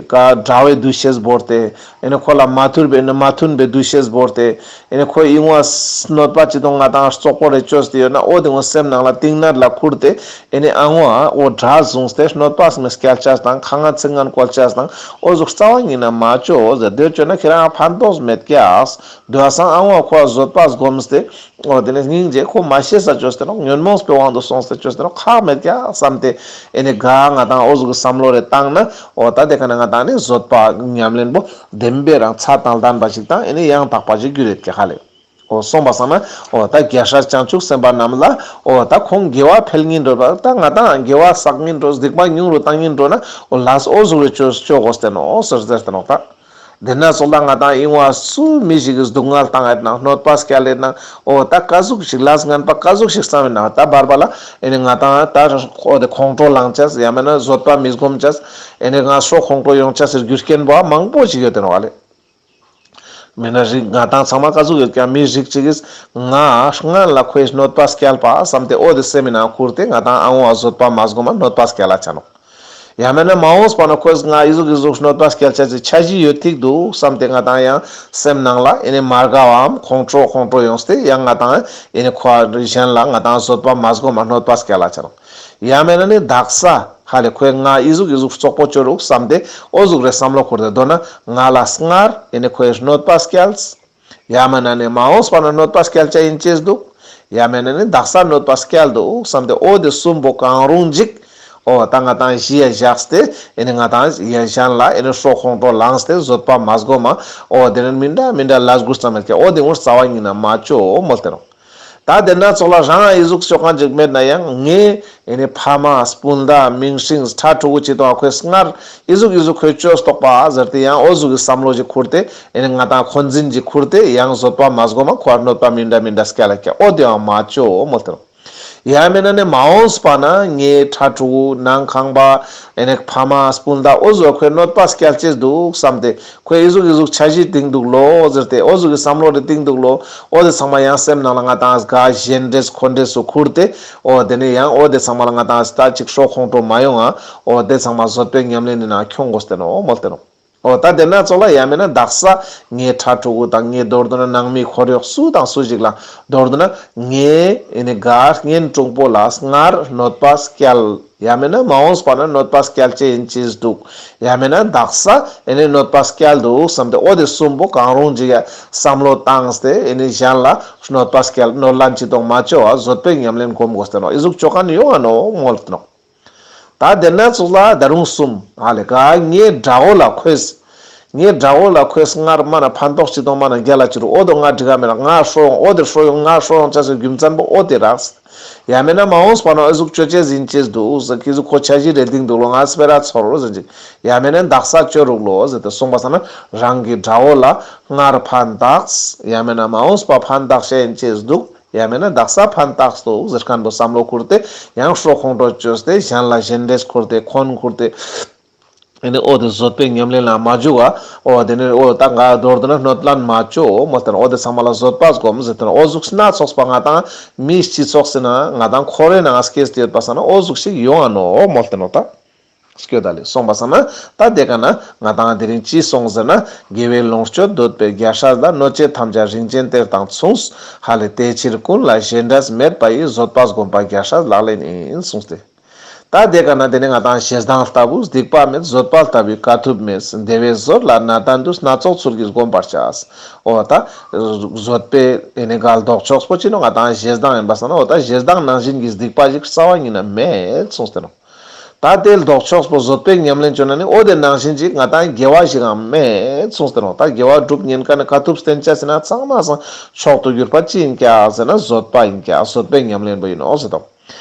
ག་དགྲ་བོའི་འདུ་ཤེས་བོར་ཏེ་ཨེ་ནི་ཁོ་ལ་མ་མཐུན་པའི་མ་མཐུན་པའི་འདུ་ཤེས་བོར་ཏེ་ཨེ་ནི་ཁོ་ཨིན་བ་གནོད་པ་ཅི་དང་ང་དང་རྩོག་པོ་རེ་བཅོས་ཏེ་ཡོད་ན་འོ་དེ་ངོ་སེམས་ནང་ལ་གཏིང་ནད་ལ་ཁུར་ཏེ་ཨེ་ནི་ཨ་ངོ་འོ་དགྲ་བཟུང་སྟེ་གནོད་པ་མི་སྐྱལ་ཅས་དང་ཁ་ངན་ཚིག་ངན་བཀོལ་ཅས་དང་འོ་ཟུག་རྩ་བ་ཉིད་ནས་མ་ཅོ་ཟེར། དེ་ཅོས་ན་ཁྱེད་རང་ཕན་ཐོགས་མེད་ཀྱག། དེ་བ་སང་ཨ་ངོ་ཁོ་བ་བཟོད་པ་སྒོམས་ཏེ་འོ་དེ་ནས་སྙིང་རྗེ་ཁོ་མ་ཤེས་ས་ཅོས་ཏེ་ནོག། ཉོན་མོངས་པའི་དབང་དུ་སོང་སྟེ་ཅོས་ཏེ་ནོག། ཁག་མེད་ཀྱག་བསམ་སྟེ་ཨེ་ནི་ག་ང་དང་འོ་ཟུག་གི་བསམ་བློ་རེ་བཏང་ན་འོ་ད་དེ་ཀ་ན་ང་དང་ནི་བཟོད་པ་ཉམས་ལེན་པོ་བདེན་པའི་རང་ཚད་དང་ལྡན་པ་ཞིག་དང་ཨེ་ནི་ཡང་དག་པ་ཞིག་འགྱུར་ཡོད་ཀྱག་ཧ་ལེ། འོ་སོང་བ་སང་ན་འོ་ད་རྒྱལ་སྲས་བྱང་ཆུབ་སེམས་དཔའ་རྣམས་ལ་འོ་ད་ཁོང་དགེ་བ་འཕེལ་ཉིན་འགྲོ་བ་ད་ང་དང་དགེ་བ་བསགས་ཉིན་འགྲོ་སྡིག་པ་ཉུང་རུ་བཏང་ཉིན་འགྲོ་ན་འོ་ལས་འོ་ཟུག་རེ་ཅོ་ཅོ་དགོས་ཏེ་ནོག་ཟེར་ཟེར་ཏེ་ནོག་ད། དེ་ན་ཙོགས་ལ་ང་དང་ཨིན་བ་སུ་མི་ཞིག་གི་སྡུག་བསྔལ་བཏང་ཡོད་ན་གནོད་པ་སྐྱལ་ཡོད་ན་འོ་ད་ཀ་ཟུག་ཞིག་ལས་ངན་པ་ཀ་ཟུག་ཞིག་བསམ་ཡོད་ན་ད་བར་བར་ལ་ཨེ་ནི་ང་དང་ད་འོ་དེ་ཁོང་ཁྲོ་ལངས་ཅས་ཡང་མེད་ན་བཟོད་པ་མི་སྒོམ་ཅས་ཨེ་ནི་ང་སྲོག་ཁོང་ཁྲོ་ཡོང་ཅས་སི་རྒྱུ་རྐྱེན་པོ་མང་པོ་ཞིག་ཡོད་དེ་ནོག་ཧ་ལེ། མེད་ན་རིགས་ང་དང་ཚང་མ་ཀ་ཟུག་ཡོད་ཀྱང་མི་རིགས་ཅིག་གིས་ང་སྔན་ལ་ཁོའི་གནོད་པ་སྐྱལ་པ་བསམ་སྟེ་འོ་དེ་སེམས་མི་ནང་ཁུར་ཏེ་ང་དང་ཨ་ངོ་བ་བཟོད་པ་མ་སྒོམ་མ་གནོད་པ་སྐྱལ་ལ་ཆ་ནོག། ཡང་མེད་ན་མ་འོངས་པ་ན་ཁོས་ང་ཨི་ཟུག་ཨི་ཟུག་གནོད་པ་སྐྱལ་ཆ་ཅེས་འཆར་གཞི་ཡོད་ཐིག་འདུག་བསམ་སྟེ་ང་དང་ཡང་སེམས་ནང་ལ་ཨེ་ནི་མ་དགའ་བའམ་ཁོང་ཁྲོ་ཁོང་ཁྲོ་ཡོངས་ཏེ་ཡང་ང་དང་ཨེ་ནི་ཁོ་གཞན་ལ་ང་དང་བཟོད་པ་མ་སྒོམ་མ་གནོད་པ་སྐྱལ་ལ་ཆ་ནོག། ཡང་མེད་ན་ནི་དག་ས་ཧ་ལེ་ཁོས་ང་ཨི་ཟུག་ཨི་ཟུག་རྩོག་པོ་ཅོ་རུག་བསམ་སྟེ་འོ་ཟུག་རེ་བསམ་བློ་འཁོར་ཏེ་མདོར་ན་ང་ལ་སྔར་ཨེ་ནི་ཁོས་གནོད་པ་སྐྱལ། ཡང་མེད་ན་ནི་མ་འོངས་པ་ན་གནོད་པ་སྐྱལ་ཆ་ཡིན་ཅེས་འདུག། ཡང་མེད་ན་ནི་དག་ས་གནོད་པ་སྐྱལ་འདུག་བསམ་སྟེ་འོ་དེ་གསུམ་པོ་གང་རུང་ཅིག་འོ་ད་ང་དང་གཞི་ཡ་བཞག་སྟེ་ཨེ་ནི་ང་དང་གཞན་ལ་ཨེ་ནི་སྲོག་ཁོང་ཁྲོ་ལངས་ཏེ་བཟོད་པ་མ་སྒོམ་མ་འོ་དེ་ནི་མི་འདྲ་མི་འདྲ་ལས་དགུ་ཙམ་མེད་ཀྱང་འོ་དེ་ངོ་རྩ་བ་ཉིད་ནས་མ་ཅོ་མོལ་ཏེ་ནོག། ད་དེ་ན་ཙོགས་ལ་རང་ཨི་ཟུག་ཅོ་མཁན་ཅིག་མེད་ན་ཡང་ངའི་ཨེ་ནི་ཕ་མ་སྤུན་ཟླ་མིང་སྲིང་ཕྲུ་གུ་ཅི་དང་ཁོས་སྔར་ཨི་ཟུག་ཨི་ཟུག་ཁོས་ཅོས་ཏོག་པ་ཟེར་ཏེ་ཡང་འོ་ཟུག་གི་བསམ་བློ་ཅིག་ཁུར་ཏེ་ཨེ་ནི་ང་དང་འཁོན་འཛིན་ཅིག་ཁུར་ཏེ་ཡང་བཟོད་པ་མ་སྒོམ་མ་ཁོ་གནོད་པ་མི་འདྲ་མི་འདྲ་སྐྱལ་ལ་ཀྱག། འོ་དེའང་མ་ཅོ་མོལ་ཏེ་ནོག། ཡང་མེད་ན་ནི་མ་འོངས་པ་ན་ངའི་ཕྲུ་གུ་ནང་ཁང་པ་ཨེ་ནི་ཕ་མ་སྤུན་ཟླ་འོ་ཟུག་ཁོས་གནོད་པ་སྐྱལ་ཅེས་འདུག་བསམ་སྟེ་ཁོས་ཨི་ཟུག་ཨི་ཟུག་འཆར་གཞི་བཏིང་འདུག་ལོ་ཟེར་ཏེ་འོ་ཟུག་གི་བསམ་བློ་རེ་བཏིང་འདུག་ལོ། འོ་དེ་ཚང་མ་ཡང་སེམས་ནང་ལ་ང་དང་ག་གཞན་འདྲེས་འཁོན་འདྲེས་སུ་ཁུར་ཏེ་འོ་དེ་ནི་ཡང་འོ་དེ་ཚང་མ་ལ་ང་དང་ད་ཅིག་སྲོག་ཁོང་ཁྲོ་མ་ཡོང་ང་འོ་དེ་ཚང་མ་བཟོད་པའི་ཉམས་ལེན་ནི་ནང་ཁྱོང་དགོས་ཏེ་ནོག་མོལ་ཏེ་ནོག། འོ་ད་དེ་ན་ཙོགས་ལ་ཡང་མེད་ན་དག་ས་ངའི་ཕྲུ་གུ་དང་ངའི་མདོར་བསྡུ་ན་ནང་མི་ཁོར་ཡུག་སུ་དང་སུ་ཞིག་ལ་མདོར་བསྡུ་ན་ངའི་ཨེ་ནི་ག་གཉེན་དྲུང་པོ་ལ་སྔར་གནོད་པ་སྐྱལ། ཡང་མེད་ན་མ་འོངས་པ་ན་གནོད་པ་སྐྱལ་ཅེས་ཡིན་ཅེས་འདུག། ཡང་མེད་ན་དག་ས་ཨེ་ནི་གནོད་པ་སྐྱལ་འདུག་བསམ་སྟེ་འོ་དེ་གསུམ་པོ་གང་རུང་ཅིག་ཡ་བསམ་བློ་བཏང་སྟེ་ཨེ་ནི་གཞན་ལ་གནོད་པ་སྐྱལ་གནོད་ལན་ཅི་དང་མ་ཅོ་བ་བཟོད་པའི་ཉམས་ལེན་སྒོམ་དགོས་ཏེ་ནོག། ཨི་ཟུག་ཅོ་མཁན་ཡོང་ང་ནོག་མོལ་ཏེ་ནོག། ད་དེ་ན་ཙོགས་ལ་ད་རུང་གསུམ་ཧ་ལེ་ག་ངའི་དགྲ་བོ་ལ་ཁོས། ངའི་དགྲ་བོ་ལ་ཁོས་སྔར་མ་ན་ཕན་ཐོགས་ཅི་དང་མ་ན་རྒྱལ་ལ་ཅི་རུ་འོ་དོ་ང་འགྲིག་ག་མེད་ལ་ང་ཧྲོ་ཡོང་འོ་དེ་ཧྲོ་ཡོང་ང་ཧྲོ་ཡོང་ཅེས་སི་རྒྱུ་མཚན་པོ་འོ་དེ་རགས། ཡང་མེད་ན་མ་འོངས་པ་ན་ཨི་ཟུག་ཅོ་ཅེས་ཡིན་ཅེས་འདུག་ཟེར་ཁྱེད་ཟུག་ཁོ་འཆར་གཞི་རེ་བཏིང་འདུག་ལོ་ང་སྤེ་ར་ཚོར་རོ་ཟེར་ཅིག། ཡང་མེད་ན་དག་ས་ཅོ་རུག་ལོ་ཟེར་ཏེ་གསུངས་པ་སང་ན་རང་གི་དགྲ་བོ་ལ་སྔར་ཕན་བཏགས་ཡང་མེད་ན་མ་འོངས་པ་ཕན་བཏགས་ཤེས་ཡིན་ཅེས་འདུག། ཡང་མེད་ན་དག་ས་ཕན་བཏགས་འདུག་ཟེར་མཁན་པོ་བསམ་བློ་ཁུར་ཏེ་ཡང་སྲོག་ཁོང་ཁྲོ་བཅོས་ཏེ་གཞན་ལ་གཞན་འདྲེས་ཁུར་ཏེ་འཁོན་ཁུར་ཏེ། ཨེ་ནི་འོ་དེ་བཟོད་པའི་ཉམས་ལེན་ལ་མ་འཇུག་པ། འོ་དེ་ནི་འོ་ད་ང་མདོར་བསྡུ་ན་གནོད་ལན་མ་བཅོ་མོལ་ཏེ་ན་འོ་དེ་ཚང་མ་ལ་བཟོད་པ་སྒོམ་ཟེར་ཏེ་ན་འོ་ཟུག་སྣ་ཚོགས་པ་ང་དང་མིའི་སྤྱི་ཚོགས་སི་ནང་ང་དང་འཁོར་བའི་ནང་སྐྱེས་ཏེ་ཡོད་པ་སང་ན་འོ་ཟུག་ཞིག་ཡོང་ང་ནོག་མོལ་ཏེ་ནོག་ད། སྐྱོད་ད་ལེ་སོང་པ་སང་ན་ད་དེ་ཀ་ན་ང་དང་དེ་རིང་ཅི་སོང་ཟེར་ན་དགེ་བའི་ལོངས་སྤྱོད་འདོད་པའི་རྒྱལ་སྲས་ལ་གནོད་བྱེད་ཐམས་ཅད་རིན་ཆེན་གཏེར་དང་མཚུངས། ཧ་ལེ་དེ་ཕྱིར་ཀུན་ལ་གཞན་འདྲ་མེད་པ་ཡི་བཟོད་པ་སྒོམ་པ་རྒྱལ་སྲས་ལག་ལེན་ཡིན་གསུངས་ཏེ། ད་དེ་ཀ་ན་དེ་ནི་ང་ཏང་ཞེ་སྡང་ལྟ་བུ་སྡིག་པ་མེད། བཟོད་པ་ལྟ་བུའི་དཀའ་ཐུབ་མེད། དེ་བས་བཟོད་ལ་གནས་བརྟན་དུ། སྣ་ཚོགས་ཚུལ་གྱིས་བསྒོམ་པར་བྱ། འོ་ད་བཟོད་པའི་ཨེ་ནི་ག་ལྡོག་ཕྱོགས་པོ་ཅི་ནོག། ང་ཏང་ཞེ་སྡང་ཡིན་པ་སང་ན་འོ་ད་ཞེ་སྡང་ནང་བཞིན་གྱི་སྡིག་པ་ཞིག་རྩ་བ་ཉིད་ནས་མེད་གསུངས་ཏེ་ནོག། ད་དེ་ལྡོག་ཕྱོགས་པོ་བཟོད་པའི་ཉམས་ལེན་བཅོ་ན་ནི་འོ་དེ་ནང་བཞིན་ཅིག་ང་ཏང་དགེ་བ་ཞིག་ཡང་མེད་གསུངས་ཏེ་ནོག། ད་དགེ་བ་སྒྲུབ་ཉན་ཁན་ནི་དཀའ་ཐུབ་བསྟེན་ཅེས་ཟེར་ན་ཚང་མ་སང་མཆོག་ཏུ་གྱུར་པ་ཅི་ཡིན་ཀྱག་ཟེར་ན་བཟོད་པ་ཡིན་ཀྱག། བཟོད་པའི་ཉམས་ལེན་པོ་ཡིན་ནོག་ཟེར་དོ།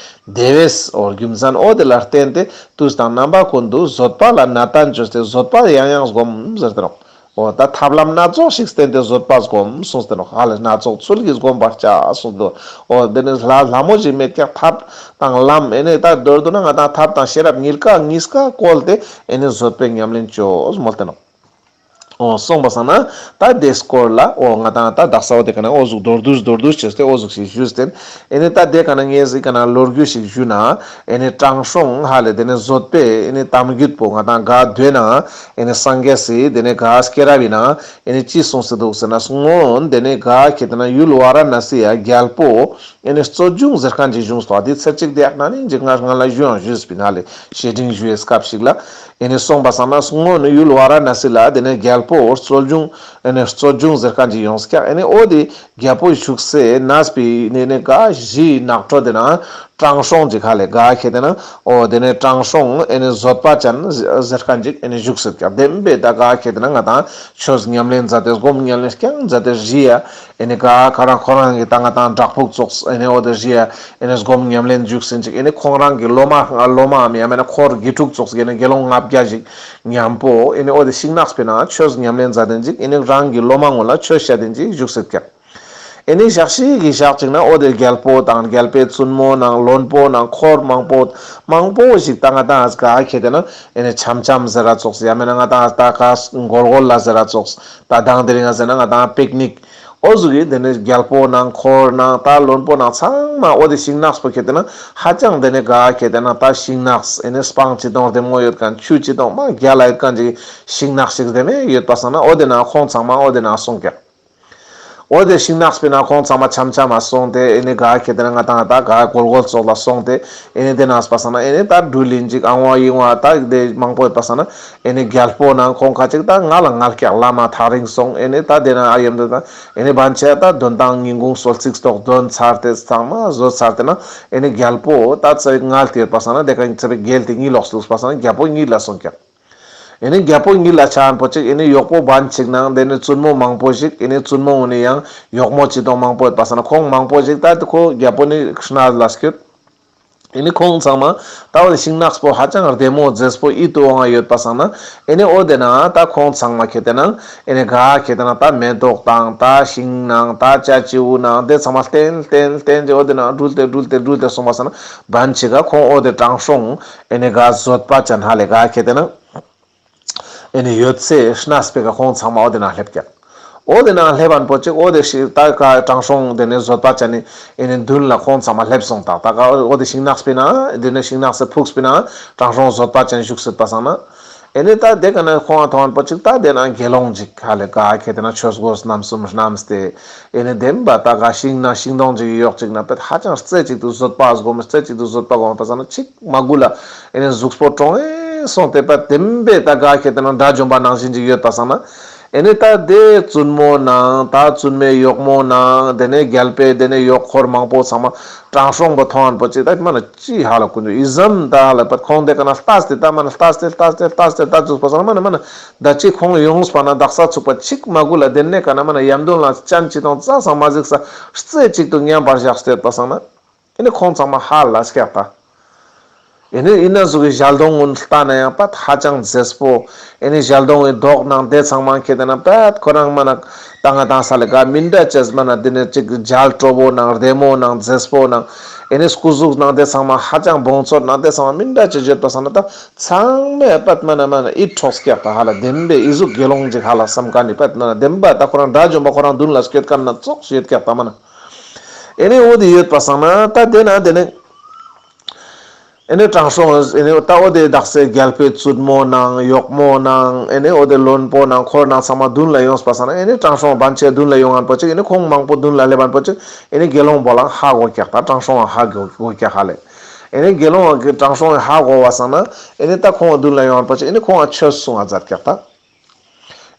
དེ་བས་འོ་རྒྱུ་མཚན་འོ་དེ་ལ་བརྟེན་ཏེ་དུས་དང་རྣམ་པ་ཀུན་ཏུ་བཟོད་པ་ལ་གནས་བརྟན་བཅོས་ཏེ་བཟོད་པ་ཡང་ཡང་བསྒོམ་ཟེར་ཏེ་ནོག། འོ་ད་ཐབས་ལམ་སྣ་ཚོགས་ཤིག་བསྟེན་ཏེ་བཟོད་པ་བསྒོམ་གསུངས་ཏེ་ནོག། ཧ་ལས་སྣ་ཚོགས་ཚུལ་གྱིས་བསྒོམ་པར་བྱ་གསུངས་ཏེ་ནོག། འོ་དེ་ནི་ལ་ལ་མོ་ཞིག་མེད་ཀྱག། ཐབས་དང་ལམ་ཨེ་ནི་ད་མདོར་བསྡུ་ན་ང་ཏང་ཐབས་དང་ཤེས་རབ་གཉིས་ཀ་གཉིས་ཀ་བཀོལ་ཏེ་ཨེ་ནི་བཟོད་པའི་ཉམས་ལེན་བཅོས་མོལ་ཏེ་ནོག། འོ་སོང་པ་སང་ན་ད་དེ་སྐོར་ལ་འོ་ང་ཏང་ད་དག་ས་འོ་དེ་ཀ་ན་འོ་ཟུག་མདོར་བསྡུས་མདོར་བསྡུས་བྱས་ཏེ་འོ་ཟུག་ཞིག་ཞུས་ཏེ་ཨེ་ནི་ད་དེ་ཀ་ན་ངས་ཟིག་ཀ་ན་ལོ་རྒྱུས་ཤིག་ཞུ་ན་ཨེ་ནི་དྲང་སྲོང་ཧ་ལས་དེ་ནི་བཟོད་པའི་ཨེ་ནི་གཏམ་རྒྱུད་པོ་ང་ཏང་ག་དོན་ན་ཨེ་ནི་སངས་རྒྱས་སི་དེ་ནི་ག་སྐྱེ་རབས་ཡིན་ན་ཨེ་ནི་ཅི་གསུངས་སེ་འདུག་ཟེར་ན་སྔོན་དེ་ནི་ག་ཁེ་ཏེ་ན་ཡུལ་ཝཱ་ར་ཎ་སི་ཡ་རྒྱལ་པོ་ཨེ་ནི་རྩོད་འཇུང་ཟེར་ཁན་ཅིག་བྱུང་སོང་། དེ་ཚེ་གཅིག་དེ་ཡག་ན་ནི་ཅིག་ང་ང་ལ་ཞུ་ཡང་ཞུས་པིན་ཧ་ལས་བཤེས་སྤྲིང་ཞུ་ཡའི་སྐབས་ཤིག་ལ་ཨེ་ནི་སོང་པ་སང་ན་སྔོན་ནི་ཡུལ་ཝཱ་ར་ཎ་སི་ལ་དེ་ནི་རྒྱལ་པོ་རྩོད་འཇུང་ཨེ་ནི་རྩོད་འཇུང་ཟེར་ཁན་ཅིག་ཡོངས་ཀྱག། ཨེ་ནི་འོ་དེ་རྒྱལ་པོ་བཞུགས་སའི་གནས་པའི་ནི་ནི་ག་གཞིའི་ནགས་ཁྲོད་དེ་ན་དྲང་སྲོང་ཅིག་ཧ་ལས་ག་ཁེ་ཏེ་ན་འོ་དེ་ནི་དྲང་སྲོང་ཨེ་ནི་བཟོད་པ་ཅན་ཟེར་ཁན་ཅིག་ཨེ་ནི་བཞུགས་སེ་ཀྱག། བདེན་པའི་ད་ག་ཁེ་ཏེ་ན་ང་ཏང་ཆོས་ཉམས་ལེན་མཛད་དེ་སྒོམ་ཉམས་ལེན་རྐྱང་མཛད་དེ་རི་ཡ་ཨེ་ནི་ག་ཁོ་རང་ཁོ་རང་གི་ད་ང་ཏང་བྲག་ཕུག་ཙོགས་ཨེ་ནི་འོ་དེ་རི་ཡ་ཨེ་ནི་སྒོམ་ཉམས་ལེན་བཞུགས་སེ་ཅིག་ཨེ་ནི་ཁོང་རང་གི་སློབ་མ་སློབ་མའམ་ཡང་མེད་ན་འཁོར་དགེ་ཕྲུག་ཙོགས་ཨེ་ནི་དགེ་སློང་ལྔ་བརྒྱ་ཞིག་མཉམ་པོ་ཨེ་ནི་འོ་དེ་ཤིང་ནགས་པའི་ནང་ཆོས་ཉམས་ལེན་མཛད་དེ་ཅིག་ཨེ་ནི་རང་གི་སློབ་མ་ངོ་ལ་ཆོས་བཤད་དེ་ཅིག་བཞུགས་སེ་ཀྱག། ཨེ་ནི་ཞག་ཤིག་གི་ཞག་ཅིག་ན་འོ་དེ་རྒྱལ་པོ་དང་རྒྱལ་པོའི་བཙུན་མོ་ནང་བློན་པོ་ནང་འཁོར་མང་པོ་མང་པོ་ཞིག་ད་ང་ཏང་ཨ་ཀ་ཁེ་ཏེ་ན་ཨེ་ནི་འཆམ་འཆམ་ཟེར་ར་ཙོགས་ཡང་མེད་ན་ང་ཏང་ཨ་ཀ་སྒོར་སྒོར་ལ་ཟེར་ར་ཙོགས་ད་དང་དེ་རིང་ང་ཟེར་ན་ང་ཏང་པིག་ནིག་འོ་ཟུག་གི་དེ་ནི་རྒྱལ་པོ་ནང་འཁོར་ནང་ད་བློན་པོ་ནང་ཚང་མ་འོ་དེ་ཤིང་ནགས་པོ་ཁེ་ཏེ་ན་ཧ་ཅང་དེ་ནི་ག་ཁེ་ཏེ་ན་ད་ཤིང་ནགས་ཨེ་ནི་སྤང་ཅི་དང་བདེ་མོ་ཡོད་ཁན་ཆུ་ཅི་དང་མ་རྒྱལ་ལ་ཡོད་ཁན་ཅིག་ཤིང་ནགས་ཤིག་དེ་མེ་ཡོད་པ་སང་ན་འོ་དེ་ན་ཁོང་ཚང་མ་འོ་དེ་ན་སོང་ཀྱག། འོ་དེ་ཤིང་ནགས་པའི་ནང་ཁོང་ཚང་མ་འཆམ་འཆམ་མ་སོང་སྟེ་ཨེ་ནི་ག་ཁེ་ཏེ་ན་ང་ཏང་ད་ག་སྒོར་སྒོར་ཙོགས་ལ་སོང་སྟེ་ཨེ་ནི་དེ་ནང་སྤ་སང་ན་ཨེ་ནི་ད་སྦྲུལ་ལིན་ཅིག་ཨང་བ་ཡིན་བ་ད་དེ་མང་པོ་ཡོད་པ་སང་ན་ཨེ་ནི་རྒྱལ་པོ་ནང་ཁོང་ཁ་ཅིག་ད་ང་ལ་ངལ་ཀྱག་ལ་མ་ཐག་རིང་སོང་ཨེ་ནི་ད་དེ་ན་ཨ་ཡོམ་དེ་ད་ཨེ་ནི་བན་ཆེ་ད་དོན་ཏང་ཉིན་གུང་སོལ་ཚིགས་ཏོག་དོན་ཚར་ཏེ་ཚང་མ་བཟོ་ཚར་ཏེ་ན་ཨེ་ནི་རྒྱལ་པོ་ད་ཚེ་ངལ་ཏེ་ཡོད་པ་སང་ན་དེ་ཀ་ཚེ་བའི་རྒྱལ་ཏེ་གཉིད་ལོག་སྟུག་པ་སང་ན་རྒྱལ་པོ་གཉིད་ལ་སོང་ཀྱག། ཨེ་ནི་རྒྱལ་པོ་གཉིད་ལ་ཆ་ཨན་པོ་ཅིག་ཨེ་ནི་གཡོག་པོ་བན་ཅིག་ནང་དེ་ནི་བཙུན་མོ་མང་པོ་ཞིག་ཨེ་ནི་བཙུན་མོ་འོ་ནི་ཡང་གཡོག་མོ་ཅི་དང་མང་པོ་ཡོད་པ་སང་ན་ཁོང་མང་པོ་ཞིག་ད་ཁོ་རྒྱལ་པོ་ནི་ཤི་ན་ལ་སྐྱོད། ཨེ་ནི་ཁོང་ཚང་མ་ད་འོ་ཤིང་ནགས་པོ་ཧ་ཅང་བདེ་མོ་མཛེས་པོ་ཡིད་དུ་འོང་བ་ཡོད་པ་སང་ན་ཨེ་ནི་འོ་དེ་ན་ད་ཁོང་ཚང་མ་ཁེ་ཏེ་ན་ཨེ་ནི་ག་ཁེ་ཏེ་ན་ད་མེ་ཏོག་དང་ད་ཤིང་ནང་ད་ཅ་ཅི་འུ་ནང་དེ་ཚང་མ་བརྟེན་བརྟེན་བརྟེན་ཅིག་འོ་དེ་ན་འགྲུལ་ཏེ་འགྲུལ་ཏེ་འགྲུལ་ཏེ་སོང་པ་སང་ན་བན་ཅིག་ག་ཁོང་འོ་དེ་དྲང་སྲོང་ཨེ་ནི་ག་བཟོད་པ་ཅན་ཧ་ལས་ག་ཁེ་ཏེ་ན་ཨེ་ནི་ཡོད་སའི་གནས་པེ་ཀ་ཁོང་ཚང་མ་འོ་དེ་ན་སླེབས་ཀྱག། འོ་དེ་ན་སླེབས་པ་ཨན་པོ་ཅིག་འོ་དེ་ཤི་ད་ཀ་དྲང་སྲོང་དེ་ནི་བཟོད་པ་ཅན་ནི་ཨེ་ནི་མདུན་ལ་ཁོང་ཚང་མ་སླེབས་སོང་ད་ད་ཀ་འོ་དེ་ཤིང་ནགས་པེ་ན་དེ་ནི་ཤིང་ནགས་སི་ཕུགས་པེ་ན་དྲང་སྲོང་བཟོད་པ་ཅན་བཞུགས་སྲིད་པ་སང་ན། ཨེ་ནི་ད་དེ་ཀ་ན་ཁོང་ང་མཐོང་ཨན་པོ་ཅིག་ད་དེ་ན་དགེ་སློང་ཅིག་ཧ་ལས་ག་ཁེ་ཏེ་ན་ཆོས་གོས་རྣམ་གསུམ་བསྣམས་ཏེ་ཨེ་ནི་བདེན་པ་ད་ག་ཤིང་ན་ཤིང་སྡོང་ཅིག་ཡོག་ཅིག་ན་པད་ཧ་ཅང་རྩེ་གཅིག་ཏུ་བཟོད་པ་སྒོམ་རྩེ་གཅིག་ཏུ་བཟོད་པ་སྒོམ་པ་སང་ན་ཅིག་མ་གུ་ལ་ཨེ་ནི་གཟུགས་པོ་གྲོང་ཨེ་སོང་སྟེ་པད་བདེན་པའི་ད་ག་ཁེ་ཏེ་ན་དགྲ་བཅོམ་པ་ནང་བཞིན་ཅིག་ཡོད་པ་སང་ན་ཨེ་ནི་ད་དེ་བཙུན་མོ་ནང་ད་བཙུན་མའི་གཡོག་མོ་ནང་དེ་ནས་རྒྱལ་པོའི་དེ་ནས་གཡོག་འཁོར་མང་པོ་ཚང་མ་དྲང་སྲོང་པོ་མཐོང་ཨན་པོ་ཅིག་ད་མ་ན་ཅི་ཧ་ལ་ཀུན་ཏུ་ཨི་ཙམ་ད་ཧ་ལ་པད་ཁོང་དེ་ཀ་ན་ལྟས་ཏེ་ད་མ་ན་ལྟས་ཏེ་ལྟས་ཏེ་ལྟས་ཏེ་ད་ཚུགས་པ་སང་ན་མ་ན་མ་ན་ད་ཅི་ཁོང་ཡོངས་པ་ན་དག་ས་ཚུགས་པ་ཅིག་མ་གུ་ལ་དེ་ནས་ཀ་ན་མ་ན་ཡམ་དོན་ལ་ཅན་ཅི་དང་རྩ་སང་མ་གཟིགས་ས་རྩེ་གཅིག་ཏུ་མཉམ་པར་བཞག་སྟེ་ཡོད་པ་སང་ན། ཨེ་ནི་ཁོང་ཚང་མ་ཧ་ལ་སྐྱག་ད། ཨེ་ནི་ཨི་ན་ཟུག་གི་ཞལ་གདོང་ངུན་ལྟ་ན་ཡང་པད་ཧ་ཅང་མཛེས་པོ། ཨེ་ནི་ཞལ་གདོང་གི་མདོག་ནང་དེ་ཚང་མ་ཁྱེད་དེ་ན་པད་ཁོ་རང་མ་ན་ཏང་ང་ཏང་ས་ལེ་ག་མི་འདྲ་ཅེས་མ་ན་དེ་ནི་ཅིག་མཇལ་སྤྲོ་བོ་ནང་བདེ་མོ་ནང་མཛེས་པོ་ནང་། ཨེ་ནི་སྐུ་གཟུགས་ནང་དེ་ཚང་མ་ཧ་ཅང་བོང་ཚོད་ནང་དེ་ཚང་མ་མི་འདྲ་ཅེས་བརྗོད་པ་སང་ན་ད་ཚང་མས་པད་མ་ན་མ་ན་ཨི་འཕྲོག་སྐྱག་ད་ཧ་ལ་བདེན་པའི་ཨི་ཟུག་དགེ་སློང་ཅིག་ཧ་ལ་བསམ་ཀ་ནི་པད་མ་ན་བདེན་པ་ད་ཁོ་རང་དགྲ་བཅོམ་པ་ཁོ་རང་མདུན་ལ་སྐྱོད་ཀ་ན་ཙོགས་ཤིག་ཡོད་སྐྱག་ད་མ་ན། ཨེ་ནི་འོ་དེ་ཡོད་པ་སང་ན་ད་དེ་ན་དེ་ནི། ཨེ་ནི་དྲང་སྲོང་ཨེ་ནི་ད་འོ་དེ་དག་སའི་རྒྱལ་པོའི་བཙུན་མོ་ནང་གཡོག་མོ་ནང་ཨེ་ནི་འོ་དེ་བློན་པོ་ནང་འཁོར་ནང་ཚང་མ་མདུན་ལ་ཡོངས་པ་སང་ན་ཨེ་ནི་དྲང་སྲོང་བན་ཆེ་མདུན་ལ་ཡོང་ངན་པོ་ཅིག་ཨེ་ནི་ཁོང་མང་པོ་མདུན་ལ་སླེབས་ངན་པོ་ཅིག་ཨེ་ནི་དགེ་སློང་པོ་ལའང་ཧ་གོ་སྐྱག་ད་དྲང་སྲོང་ལའང་ཧ་གོ་སྐྱག་ཧ་ལེ། ཨེ་ནེ་དགེ་སློང་གི་དྲང་སྲོང་ཧ་གོ་བ་སང་ན་ཨེ་ནེ་ད་ཁོང་མདུན་ལ་ཡོང་བ་ཅིག་ཨེ་ནེ་ཁོང་ཆོས་གསུང་བ་མཛད་ཀྱག་ད།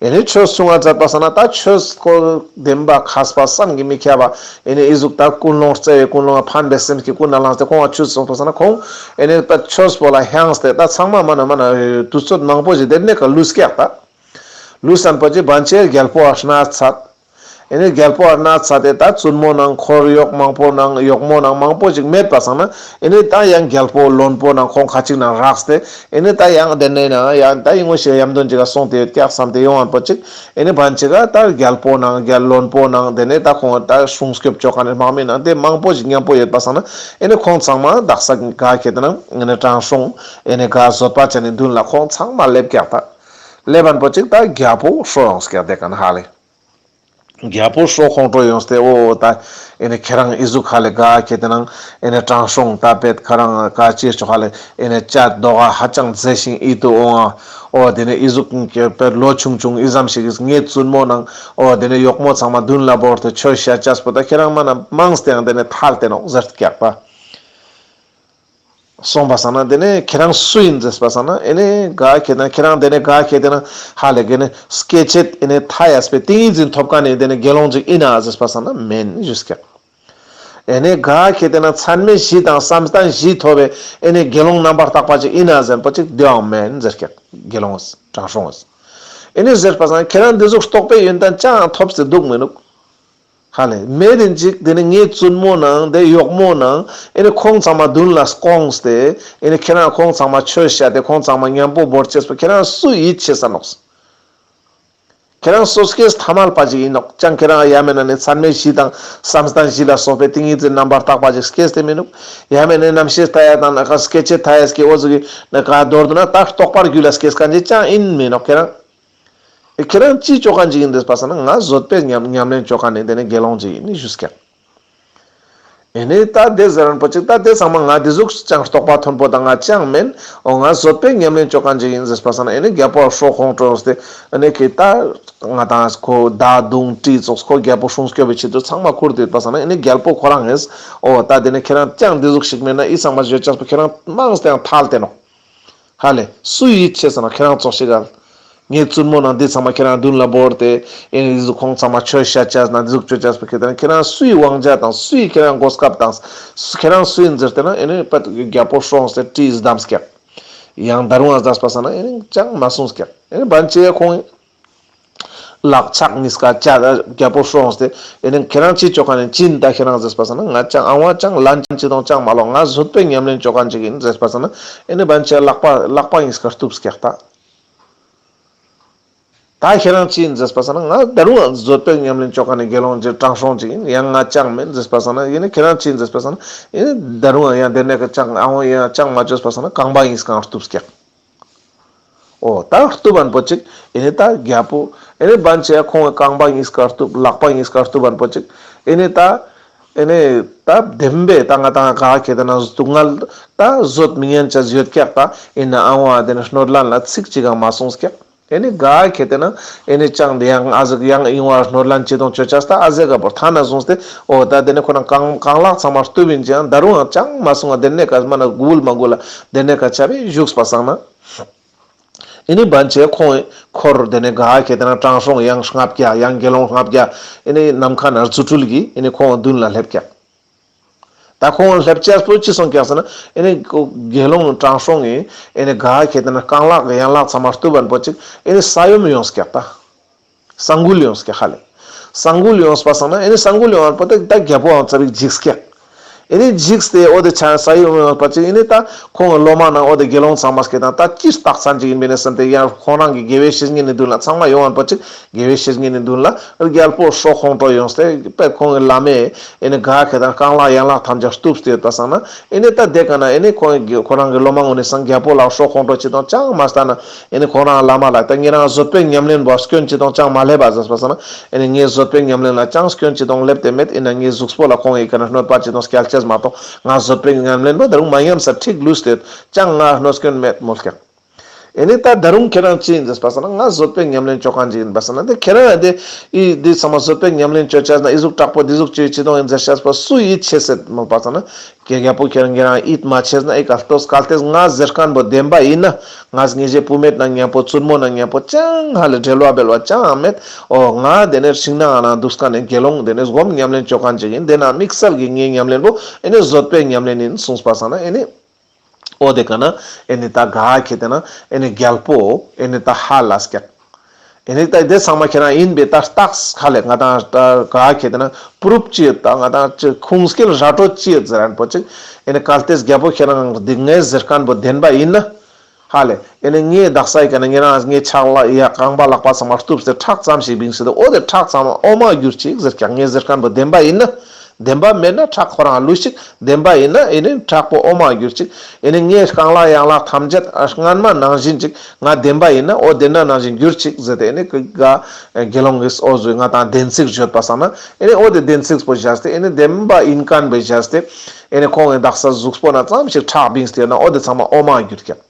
ཨེ་ནེ་ཆོས་གསུང་བ་མཛད་པ་སང་ན་ད་ཆོས་ཁོ་བདེན་པ་མཁས་པ་བསམ་གྱིས་མི་ཁྱབ་པ་ཨེ་ནེ་ཨི་ཟུག་ད་ཀུན་སློང་བརྩེ་བའི་ཀུན་སློང་ཕན་པའི་སེམས་ཀྱིས་ཀུན་ནས་བསླངས་ཏེ་ཁོང་ཆོས་གསུངས་པ་སང་ན་ཁོང་ཨེ་ནེ་ད་ཆོས་པོ་ལ་ཧང་སྟེ་ད་ཚང་མ་མ་ན་མ་ན་དུས་ཚོད་མང་པོ་ཞིག་དེ་ནེ་ཀ་ལུས་ཀྱག་ད། ལུས་སན་པོ་ཅིག་བན་ཆེ་རྒྱལ་པོ་ཨ་ཤ་ན་ཚད། ཨེ་ནེ་རྒྱལ་པོ་ཨ་ན་ཚད་དེ་ད་བཙུན་མོ་ནང་འཁོར་གཡོག་མང་པོ་ནང་གཡོག་མོ་ནང་མང་པོ་ཅིག་མེད་པ་སང་ན་ཨེ་ནེ་ད་ཡང་རྒྱལ་པོ་བློན་པོ་ནང་ཁོང་ཁ་ཅིག་ནང་རགས་ཏེ་ཨེ་ནེ་ད་ཡང་དེ་ནེ་ན་ཡང་ད་ཡིན་ངོ་ཞེས་ཡམ་དོན་ཅིག་ག་སོང་སྟེ་ཡོད་ཀྱག་བསམ་སྟེ་ཡོང་བ་པོ་ཅིག་ཨེ་ནེ་བན་ཅིག་ག་ད་རྒྱལ་པོ་ནང་རྒྱལ་བློན་པོ་ནང་དེ་ནེ་ད་ཁོང་ད་སྲུང་སྐྱོབ་ཅོ་མཁན་ནི་དམག་མི་ནང་དེ་མང་པོ་ཞིག་མཉམ་པོ་ཡོད་པ་སང་ན་ཨེ་ནེ་ཁོང་ཚང་མ་དག་ས་ག་ཁེ་ཏེ་ན་ཨེ་ནེ་དྲང་སྲོང་ཨེ་ནེ་ག་བཟོད་པ་ཅན་ནི་མདུན་ལ་ཁོང་ཚང་མ་སླེབས་ཀྱག་ད། སླེབས་པ་པོ་ཅིག་ད་རྒྱལ་པོ་ཧྲོ་ཡོངས་ཀྱག་དེ་ག་ན་ཧ་ལེ། རྒྱལ་པོ་ཧྲོ་ཁོང་ཁྲོ་ཡོངས་ཏེ་འོ་ད་ཨེ་ནེ་ཁྱེད་རང་ཨི་ཟུག་ཧ་ལེ་ག་ཁེ་ཏེ་ན་ཨེ་ནེ་དྲང་སྲོང་ད་པེད་ཁ་རང་ག་ཅེས་ཆོག་ཧ་ལེ་ཨེ་ནེ་ཅ་དོ་ག་ཧ་ཅང་མཛེས་ཤིང་ཨི་ཏུ་འོང་ཨ། འོ་དེ་ནེ་ཨི་ཟུག་པེད་ལོ་ཆུང་ཆུང་ཨི་ཙམ་ཞིག་གིས་ངའི་བཙུན་མོ་ནང་འོ་དེ་ནེ་གཡོག་མོ་ཚང་མ་མདུན་ལ་བོར་ཏེ་ཆོས་བཤད་ཅེས་པོ་ད་ཁྱེད་རང་མ་ན་མང་སྟེ་ཡང་དེ་ནེ་ཐལ་ཏེ་ནོག་ཟེར་ཀྱག་པ། སོང་པ་སང་ན་དེ་ནེ་ཁྱེད་རང་སུ་ཡིན་ཟེར་པ་སང་ན་ཨེ་ནེ་ག་ཁེ་ཏེ་ན་ཁྱེད་རང་དེ་ནེ་ག་ཁེ་ཏེ་ན་ཧ་ལེ་གེ་ནེ་སྐྱེ་མཆེད་ཨེ་ནེ་མཐའ་ཡས་པའི་ཏིང་ངེ་འཛིན་ཐོབ་མཁན་ནི་དེ་ནེ་དགེ་སློང་ཅིག་ཡིན་ན་ཟེར་པ་སང་ན་མེན་ཞུས་ཀྱག་ཨེ་ནེ་ག་ཁེ་ཏེ་ན་ཚད་མེད་བཞི་དང་བསམ་གཏན་བཞི་ཐོབ་པའི་ཨེ་ནེ་དགེ་སློང་རྣམ་པར་དག་པ་ཅིག་ཡིན་ན་ཟེར་པོ་ཅིག་དེའང་མེན་ཟེར་ཀྱག་དགེ་སློང་དྲང་སྲོང་ཨེ་ནེ་ཟེར་པ་སང་ན་ཁྱེད་རང་འདི་ཟུག་རྟོགས་པའི་ཡོན་ཏན་ཅང་ཐོབ་སྟེ་འདུག་མི་ནུག་ཧ་ལེ། མེད་དེ་ཅིག་དེ་ནེ་ངའི་བཙུན་མོ་ནང་དེ་གཡོག་མོ་ནང་ཨེ་ནེ་ཁོང་ཚང་མ་མདུན་ལ་སྐོངས་ཏེ་ཨེ་ནེ་ཁྱེད་རང་ཁོང་ཚང་མ་ཆོས་བཤད་དེ་ཁོང་ཚང་མ་མཉམ་པོ་བོར་ཅེས་པོ་ཁྱེད་རང་སུ་ཡིད་ཆེས་ས་ནོག་ཁྱེད་རང་སོ་སྐྱེས་ཐ་མལ་པ་ཅིག་ཡིན་ནོག་ཅང་ཁྱེད་རང་ཡ་མེད་ན་ནི་ཚད་མེད་བཞི་དང་བསམ་གཏན་བཞི་ལ་སོགས་པའི་ཏིང་ངེ་འཛིན་རྣམ་པར་དག་པ་ཅིག་སྐྱེས་ཏེ་མི་ནུག་ཡ་མེད་ན་རྣམ་ཤེས་མཐའ་ཡས་དང་ན་ཁ་སྐྱེ་མཆེད་མཐའ་ཡས་ཀྱི་འོ་ཟུག་གི་ན་ཁ་མདོར་བསྡུ་ན་ད་རྟོགས་པ་རྒྱུད་ལ་སྐྱེས་མཁན་ཅིག་ཅང་ཡིན་མི་ནོག་ཁྱེད་རང་། ཨེ་ཁྱེད་རང་ཅི་ཅོ་མཁན་ཅིག་ཡིན་ཟེར་པ་སང་ན་ང་བཟོད་པའི་ཉམས་ཉམས་ལེན་ཅོ་མཁན་ནི་དེ་ནི་དགེ་སློང་ཅིག་ཡིན་ནི་ཞུས་ཀྱག་ཨེ་ནེ་ད་དེ་ཟེར་རན་པོ་ཅིག་ད་དེ་ཚང་མ་ང་དེ་ཟུག་ཅང་རྟོགས་པ་མཐོན་པོ་དང་ང་ཅང་མེན། འོ་ང་བཟོད་པའི་ཉམས་ལེན་ཅོ་མཁན་ཅིག་ཡིན་ཟེར་པ་སང་ན་ཨེ་ནེ་རྒྱལ་པོ་ཧྲོ་ཁོང་ཁྲོ་སྟེ་ཨེ་ནེ་ཁེ་ད་ང་དང་ཁོ་མདའ་མདུང་གྲི་ཙོགས་ཁོ་རྒྱལ་པོ་སྲུང་སྐྱོབ་པའི་ཆེད་དུ་ཚང་མ་ཁུར་ཏེ་ཡོད་པ་སང་ན་ཨེ་ནེ་རྒྱལ་པོ་ཁོ་རང་ངེས་འོ་ད་དེ་ནེ་ཁྱེད་རང་ཅང་དེ་ཟུག་ཞིག་མེད་ན་ཨི་ཚང་མ་བརྗོད་ཅེས་པོ་ཁྱེད་རང་མང་སྟེ་ཡང་ཐལ་ཏེ་ནོག་ཧ་ལེ། སུ་ཡིད་ཆེས་ས་ན་ཁྱེད་རང་ཙོགས་ཤིག་ག་ངའི་བཙུན་མོ་ནང་འདི་ཚང་མ་ཁྱེད་རང་མདུན་ལ་བོར་ཏེ་ཨེ་ནེ་འདི་ཟུག་ཁོང་ཚང་མ་ཆོས་བཤད་ཅེས་ན་འདི་ཟུག་ཅོ་ཅེས་པོ་ཁྱེད་རང་ཁྱེད་རང་སུའི་དབང་ཆ་དང་སུའི་ཁྱེད་རང་གོ་སྐབས་དང་ཁྱེད་རང་སུ་ཡིན་ཟེར་ཏེ་ན་ཨེ་ནེ་པད་རྒྱལ་པོ་ཧྲོ་ཡོངས་ཏེ་གྲི་བསྡམས་ཀྱག་ཡང་ད་རུང་ཨ་ཟེར་པ་སང་ན་ཨེ་ནེ་ཅང་མ་གསུངས་ཀྱག་ཨེ་ནེ་བན་ཆེ་ཁོང་ལག་ཕྱག་གཉིས་ཀ་ཅ་རྒྱལ་པོ་ཧྲོ་ཡོངས་ཏེ་ཨེ་ནེ་ཁྱེད་རང་ཅི་ཅོ་མཁན་ནི་ཅི་ཡིན་ད་ཁྱེད་རང་ཟེར་པ་སང་ན་ང་ཅང་ཨ་བ་ཅང་ལན་ཅི་དང་ཅང་མ་ལོག་ང་བཟོད་པའི་ཉམས་ལེན་ཅོ་མཁན་ཅིག་ཡིན་ཟེར་པ་སང་ན་ཨེ་ནེ་བན་ཆེ་ལག་པ་ལག་པ་གཉིས་ཀ་གཏུབས་ཀྱག་ད། ད་ཁྱེད་རང་ཅི་ཡིན་ཟེར་པ་སང་ན་ང་ད་རུང་ཡང་བཟོད་པའི་ཉམས་ལེན་ཅོ་མཁན་ནི་དགེ་སློང་ཅིག་དྲང་སྲོང་ཅིག་ཡིན། ཡང་ང་ཅང་མེན་ཟེར་པ་སང་ན་ཨེ་ནེ་ཁྱེད་རང་ཅི་ཡིན་ཟེར་པ་སང་ན་ཨེ་ནེ་ད་རུང་ཡང་དེ་ནེ་ཀ་ཅང་ཨ་བ་ཡང་ཅང་མ་བཅོས་པ་སང་ན་རྐང་པ་གཉིས་ཀ་གཏུབས་ཀྱག་འོ་ད་གཏུབ་པ་པོ་ཅིག་ཨེ་ནེ་ད་རྒྱལ་པོ་ཨེ་ནེ་བན་ཆེ་ཁོང་གི་རྐང་པ་གཉིས་ཀ་གཏུབ་ལག་པ་གཉིས་ཀ་གཏུབ་པ་པོ་ཅིག་ཨེ་ནེ་ད་ཨེ་ནེ་ད་བདེན་པའི་ད་ང་དང་ག་ཁེ་ཏེ་ན་སྡུག་བསྔལ་ད་བཟོད་མི་ཉན་ཅེས་ཡོད་ཀྱག་ད་ཡིན་ན་ཨ་བ་དེ་ནེ་སྣོད་ལན་ལ་ཚིག་ཅིག་ཀྱང་མ་གསུངས་ཀྱག་ཨེ་ནེ་ག་ཁེ་ཏེ་ན་ཨེ་ནེ་ཅང་དེ་ཡང་ཨ་ཟུག་ཡང་ཨིན་བ་སྣོད་ལན་ཅི་དང་ཅོ་ཅེས་ད་ཨ་ཟེ་ག་བོར་ཐ་ན་གསུངས་ཏེ་འོ་ད་དེ་ནེ་ཁོ་རང་རྐང་རྐང་ལག་ཚང་མ་གཏུབ་ཡིན་ཅིང་ད་རུང་ཡང་ཅང་མ་གསུངས་ང་དེ་ནེ་ཀ་མ་ན་གུལ་མ་གུལ་ལ་དེ་ནེ་ཀ་ཆ་བའི་བཞུགས་པ་སང་ན། ཨེ་ནེ་བན་ཆེ་ཁོང་འཁོར་དེ་ནེ་ག་ཁེ་ཏེ་ན་དྲང་སྲོང་ཡང་ལྔ་བརྒྱ་ཡང་དགེ་སློང་ལྔ་བརྒྱ་ཨེ་ནེ་ནམ་མཁའ་ན་རྫུ་འཕྲུལ་གྱིས་ཨེ་ནེ་ཁོང་མདུན་ལ་སླེབས་ཀྱག་ད་ཁོང་སླེབས་ཅེས་པོ་ཅི་སོང་ཀྱག་ཟེར་ན་ཨེ་ནེ་དགེ་སློང་དྲང་སྲོང་གི་ཨེ་ནེ་ག་ཁེ་ཏེ་ན་རྐང་ལག་གི་ཡན་ལག་ཚང་མ་གཏུབ་པ་པོ་ཅིག་ཨེ་ནེ་ས་ཡོམ་ཡོངས་ཀྱག་ད། ས་འགུལ་ཡོངས་ཀྱག་ཧ་ལེ། ས་འགུལ་ཡོངས་པ་སང་ན་ཨེ་ནེ་ས་འགུལ་ཡོངས་པ་ད་རྒྱལ་པོའང་ཙ་པིག་འཇིགས་ཀྱག་ཨེ་ནེ་འཇིགས་ཏེ་འོ་དེ་ཆ་ས་ཡོམ་ཡོངས་པ་ཅིག་ཨེ་ནེ་ད་ཁོང་གི་སློབ་མ་ནང་འོ་དེ་དགེ་སློང་ཚང་མ་སྐད་དང་ད་ཅི་རྟགས་མཚན་ཅིག་ཡིན་པས་ན་བསམ་སྟེ་ཡང་ཁོང་རང་གི་དགེ་བའི་བཤེས་གཉེན་ནི་མདུན་ལ་ཚང་མ་ཡོང་བ་པོ་ཅིག་དགེ་བའི་བཤེས་གཉེན་ནི་མདུན་ལ་རྒྱལ་པོ་ཧྲོ་ཁོང་ཁྲོ་ཡོངས་ཏེ་པད་ཁོང་གི་བླ་མས་ཨེ་ནེ་ག་ཁེ་ཏེ་ན་རྐང་ལག་ཡན་ལག་ཐམས་ཅད་གཏུབས་ཏེ་ཡོད་པ་སང་ན་ཨེ་ནེ་ད་དེ་ཀ་ན་ཨེ་ནེ་ཁོང་གི་ཁོ་རང་གི་སློབ་མ་ངོ་ནེ་སང་རྒྱལ་པོ་ལ་ཧྲོ་ཁོང་ཁྲོ་ཅི་དང་ཅང་མ་ལྟ་ན་ཨེ་ནེ་ཁོ་རང་བླ་མ་ལ་ད་ཉེ་རང་བཟོད་པའི་ཉམས་ལེན་པོ་སྐྱོན་ཅི་དང་ཅང་མ་སླེབས་པ་ཟེར་པ་སང་ན་ཨེ་ནེ་ངས་བཟོད་པའི་ཉམས་ལེན་ལ་ཅང་སྐྱོན་ཅི་དང་སླེབས་ཏེ་མེད། ཨིན་ན་ངའི་གཟུགས་པོ་ལ་ཁོང་ངི་ཀ་ན་གནོད་པ་ཅི་དང་སྐྱལ་ཅེས་མ་གཏོགས་ང་བཟོད་པའི་ཉམས་ལེན་པོ་ད་རུང་མ་ཉམས་ས་ཁྲིག་ལུས་ཏེ་ཡོད། ཅང་ང་གནོད་སྐྱོན་མེད་མོལ་ཀྱག་ཨེ་ནི་ད་ད་རུང་ཁྱེད་རང་ཅི་ཡིན་ཟེར་པ་སང་ན་ང་བཟོད་པའི་ཉམས་ལེན་ཅོ་མཁན་ཅིག་ཡིན་པ་སང་ན་དེ་ཁྱེད་རང་དེ་ཨི་དེ་ཚང་མ་བཟོད་པའི་ཉམས་ལེན་ཅོ་ཆ་ན་ཨི་ཟུག་དྲག་པོ་དེ་ཟུག་ཅོ་ཅི་དོང་ཡིན་ཟེར་ཤེས་པ་སུ་ཡིད་ཆེས་སེ་མོལ་པ་སང་ན་ཁྱེད་རྒྱལ་པོ་ཁྱེད་རང་ཨིད་མ་ཆེས་ན་ཨི་ག་ལྟོས་གལ་ཏེ་ང་ཟེར་མཁན་པོ་བདེན་པ་ཡིན་ན་ང་ངེ་ཞེ་བུ་མེད་ན་མཉམ་པོ་བཙུན་མོ་ན་མཉམ་པོ་ཅང་ཧ་ལས་འབྲེལ་བ་འབེལ་བ་ཅང་མེད། འོ་ང་དེ་ནས་ཤིང་ནགས་ནང་འདུག་མཁན་ནས་དགེ་སློང་དེ་ནས་སྒོམ་ཉམས་ལེན་ཅོ་མཁན་ཅིག་ཡིན། དེ་ན་དམིགས་བསལ་གྱི་ངའི་ཉམས་ལེན་པོ་ཨེ་ནི་བཟོད་པའི་ཉམས་ལེན་ཡིན་གསུངས་པ་སང་ན་ཨེ་ནི། འོ་དེ་ག་ན་ཨེ་ནི་ད་ག་ཁེ་ཏེ་ན་ཨེ་ནི་རྒྱལ་པོ་ཨེ་ནི་ད་ཧ་ལས་ཀྱག། ཨེ་ནི་ད་དེ་ཚང་མ་ཁྱེད་རང་ཡིན་པའི་ད་རྟགས་ཁ་ལས་ང་དང་ད་ག་ཁེ་ཏེ་ན་པུ་རུབ་ཅི་ཡོད། ད་ང་དང་ཅི་ཁུངས་སྐྱེལ་ར་སྤྲོད་ཅི་ཡོད་ཟེར་རན་པོ་ཅིག། ཨེ་ནི་གལ་ཏེ་རྒྱལ་པོ་ཁྱེད་རང་འདི་ངའི་ཟེར་མཁན་པོ་བདེན་པ་ཡིན་ན། ཧ་ལས། ཨེ་ནི་ངའི་དག་ས་ཡི་ཀ་ན་ཉེ་རང་ངའི་ཕྱག་ལ་ཡ་རྐང་པ་ལག་པ་ཚང་མ་གཏུབས་ཏེ་ཁྲག་ཙམ་ཞིག་བིངས་སེ་འདུག། འོ་དེ་ཁྲག་ཚང་མ་འོ་མ་གྱུར་ཅིག་ཟེར་ཀྱག། ངའི་ཟེར་མཁན་པོ་བདེན་པ་ཡིན་ན། བདེན་པ་མེད་ན་ཁྲག་ཁོ་རང་ལུས་ཤིག། བདེན་པ་ཡིན་ན་ཨེ་ནི་ཁྲག་པོ་འོ་མ་གྱུར་ཅིག། ཨེ་ནི་ངའི་རྐང་ལག་ཡན་ལག་ཐམས་ཅད་སྔན་མ་ནང་བཞིན་ཅིག། ང་བདེན་པ་ཡིན་ན་འོ་དེ་ན་ནང་བཞིན་གྱུར་ཅིག་ཟེར་ཏེ་ཨེ་ནི་ཀ་དགེ་སློང་གིས་འོ་ཟུག་ང་དང་བདེན་ཚིག་བརྗོད་པ་སང་ན་ཨེ་ནི་འོ་དེ་བདེན་ཚིག་པོ་བཞག་སྟེ་ཨེ་ནི་བདེན་པ་ཡིན་མཁན་པོ་བཞག་སྟེ་ཨེ་ནི་ཁོང་གི་དག་ས་གཟུགས་པོ་ན་ཙམ་ཞིག་ཁྲག་བིངས་ཏེ་ཡོད་ན་འོ་དེ་ཚང་མ་འོ་མ་གྱུར་ཀྱག།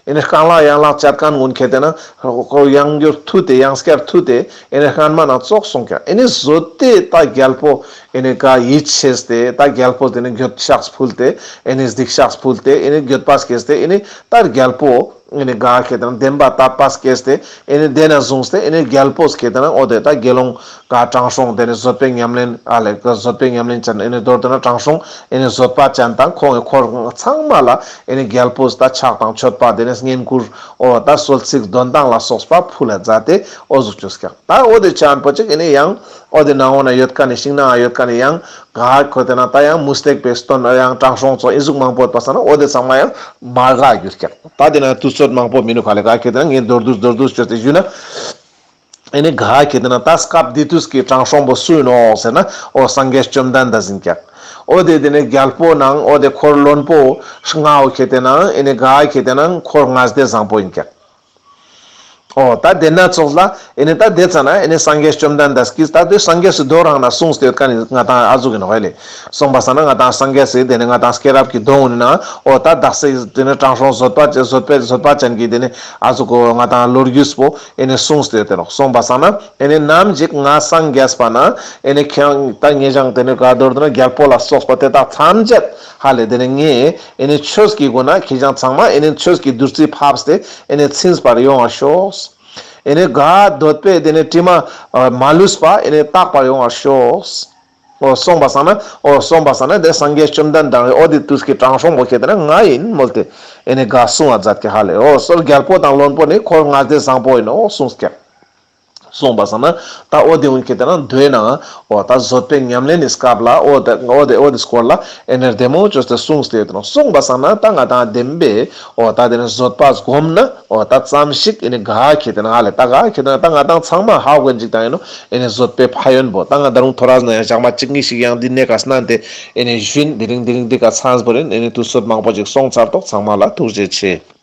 ཨེ་ནི་རྐང་ལག་ཡན་ལག་བཅད་མཁན་ཀུན་ཁེ་ཏེ་ན་ཁོ་ཡང་བསྐྱར་ཐུ་ཏེ་ཡང་བསྐྱར་ཐུ་ཏེ་ཨེ་ནི་སྔན་མ་ནང་ཙོགས་སོང་ཀྱག། ཨེ་ནི་བཟོད་དེ་ད་རྒྱལ་པོ་ཨེ་ནི་ག་ཡིད་ཆེས་ཏེ་ད་རྒྱལ་པོ་དེ་ནི་འགྱོད་བཤགས་ཕུལ་ཏེ་ཨེ་ནི་སྡིག་བཤགས་ཕུལ་ཏེ་ཨེ་ནི་འགྱོད་པ་སྐྱེས་ཏེ་ཨེ་ནི་ད་རྒྱལ་པོ་ཨེ་ནི་ག་ཁེ་ཏེ་ན་བདེན་པ་དད་པ་སྐྱེས་ཏེ་ཨེ་ནི་དེ་ན་བཟུང་སྟེ་ཨེ་ནི་རྒྱལ་པོ་སྐྱེ་ཏེ་ན་འོ་དེ་ད་དགེ་སློང་ག་དྲང་སྲོང་དེ་ནི་བཟོད་པའི་ཉམས་ལེན་ཨ་ལས་ག་བཟོད་པའི་ཉམས་ལེན་ཅན་ཨེ་ནི་མདོར་དུ་ན་དྲང་སྲོང་ཨེ་ནི་བཟོད་པ་ཅན་དང་ཁོང་གི་འཁོར་ཚང་མ་ལ་ཨེ་ནི་རྒྱལ་པོས་ད་ཕྱག་དང་མཆོད་པ་དེ་ནས་བསྙེན་བཀུར་འོ་ད་གསོལ་ཚིགས་འདོན་སྟངས་ལ་སོགས་པ་ཕུལ་ལ་མཛད་དེ་འོ་ཟུག་ཅོས་ཀྱག། ད་འོ་དེ་ཅན་པོ་ཅིག་ཨེ་ནི་ཡང་འོ་དེ་ནང་འོ་ན་ཡོད་མཁན་ནི་ཤིང་ནང་ཡོད་མཁན་ནི་ཡང་ག་ཁོ་དེ་ན་ད་ཡང་མུ་སྟེགས་པའི་སྟོན་ཡང་དྲང་སྲོང་ཚོ་ཨི་ཟུག་མང་པོ་ཡོད་པ་སང་ན་འོ་དེ་ཚང་མ་ཡང་མ་ག་གྱུར་ཀྱག། ད་དེ་ན་དུས་ཚོད་མང་པོ་མི་ནུག་ག་ལེ། ག་ཁེ་ཏེ་ན་ངས་མདོར་བསྡུས་མདོར་བསྡུས་ཅོས་ཏེ་ཞུས་ན། ཨེ་ནི་ག་ཁེ་ཏེ་ན་ད་སྐབས་དེ་དུས་ཀྱི་དྲང་སྲོང་པོ་སུ་ཡིན་ནོག་ཟེར་ན་འོ་སངས་རྒྱས་བཅོམ་ལྡན་འདས་ཡིན་ཀྱག། འོ་དེ་དེ་ནས་རྒྱལ་པོ་ནང་འོ་དེ་འཁོར་བློན་པོ་ལྔ་བོ་ཁེ་ཏེ་ན་ཨེ་ནི་ག་ཁེ་ཏེ་ན་འཁོར་ལྔ་སྡེ་བཟང་པོ་ཡིན་ཀྱག། འོ་ད་དེ་ན་ཙོགས་ལ་ཨེ་ནི་ད་དེ་ཙ་ན་ཨེ་ནི་སངས་རྒྱས་བཅོམ་ལྡན་འདས་ཀྱིས་ད་དེ་སངས་རྒྱས་སི་མདོ་རང་ན་གསུངས་ཏེ་ཡོད་མཁན་ནི་ང་དང་ཨ་ཟུག་ཡིན་ནོག་ཧེ་ལེ། སོང་པ་སང་ན་ང་དང་སངས་རྒྱས་སི་དེ་ནི་ང་དང་སྐྱེས་རབས་ཀྱི་མདོ་ཡིན་ན་འོ་ད་དག་ས་དེ་ནི་དྲང་སྲོང་བཟོད་པ་བཟོད་པའི་བཟོད་པ་ཅན་གྱི་དེ་ནི་ཨ་ཟུག་གོ་ང་དང་ལོ་རྒྱུས་པོ་ཨེ་ནི་གསུངས་ཏེ་ཡོད་དེ་ནོག། སོང་པ་སང་ན་ཨེ་ནི་ནམ་ཞིག་ང་སངས་རྒྱས་པ་ན་ཨེ་ནི་ཁྱེད་རང་ད་ངེད་ཅག་དེ་ནི་ག་མདོར་དུ་ན་རྒྱལ་པོ་ལ་སོགས་པ་དེ་དག་ཐམས་ཅད་ཧ་ལེ་དེ་ནི་ངས་ཨེ་ནི་ཆོས་ཀྱི་སྒོ་ན་ཁྱེད་ཅག་ཚང་མ་ཨེ་ནི་ཆོས་ཀྱི་བདུད་རྩི་ཕབས་ཏེ་ཨེ་ནི་ཚིམས་པར་ཡོང་བར་ཤོག། ཨེ་ནི་ག་འདོད་པའི་དེ་ནི་དྲི་མ་མ་ལུས་པ་ཨེ་ནི་དག་པར་ཡོང་བར་ཤོག། འོ་སོང་པ་སང་ན་འོ་སོང་པ་སང་ན་དེ་སངས་རྒྱས་བཅོམ་ལྡན་འདས་འོ་དེ་དུས་ཀྱི་དྲང་སྲོང་པོ་ཁེ་ཏེ་ན་ང་ཡིན་མོལ་ཏེ་ཨེ་ནི་ག་གསུང་བ་མཛད་ཀྱག་ཧ་ལེ། འོ་སོར་རྒྱལ་པོ་དང་བློན་པོ་ནི་འཁོར་ལྔ་སྡེ་བཟང་པོ་ཡིན་ནོག་གསུངས་ཀྱག། སོང་པ་སང་ན་ད་འོ་དེ་འོན་ཁེ་ཏེ་ན་མདོའི་ནང་འོ་ད་བཟོད་པའི་ཉམས་ལེན་ནི་སྐབས་ལ་འོ་ད་འོ་དེ་འོ་དེ་སྐོར་ལ་ཨེ་ནི་བདེ་མོ་ཅོས་ཏེ་གསུངས་ཏེ་ཡོད་དེ་ནོག། སོང་པ་སང་ན་ད་ང་དང་བདེན་པའི་འོ་ད་དེ་ནི་བཟོད་པ་སྒོམ་ན་འོ་ད་ཙམ་ཞིག་ཨེ་ནི་ག་ཁེ་ཏེ་ན་ཧ་ལེ་ད་ག་ཁེ་ཏེ་ན་ད་ང་དང་ཚང་མ་ཧ་གོ་ཅིག་དང་ཡིན་ནོག། ཨེ་ནི་བཟོད་པའི་ཕན་ཡོན་པོ་ད་ང་ད་རུང་ཐོ་རས་ན་ཡང་ཞག་མ་གཅིག་གཉིས་ཤིག་ཡང་འདི་ནས་ཀ་སྣན་ཏེ་ཨེ་ནི་ཞུན་དེ་རིང་དེ་རིང་འདི་ཀ་ཚང་པོ་རིན། ཨེ་ནི་དུས་ཚོད་མང་པོ་ཅིག་སོང་ཚར་ཏོག། ཚང་མ་ལ་ཐུགས་རྗེ་ཆེ།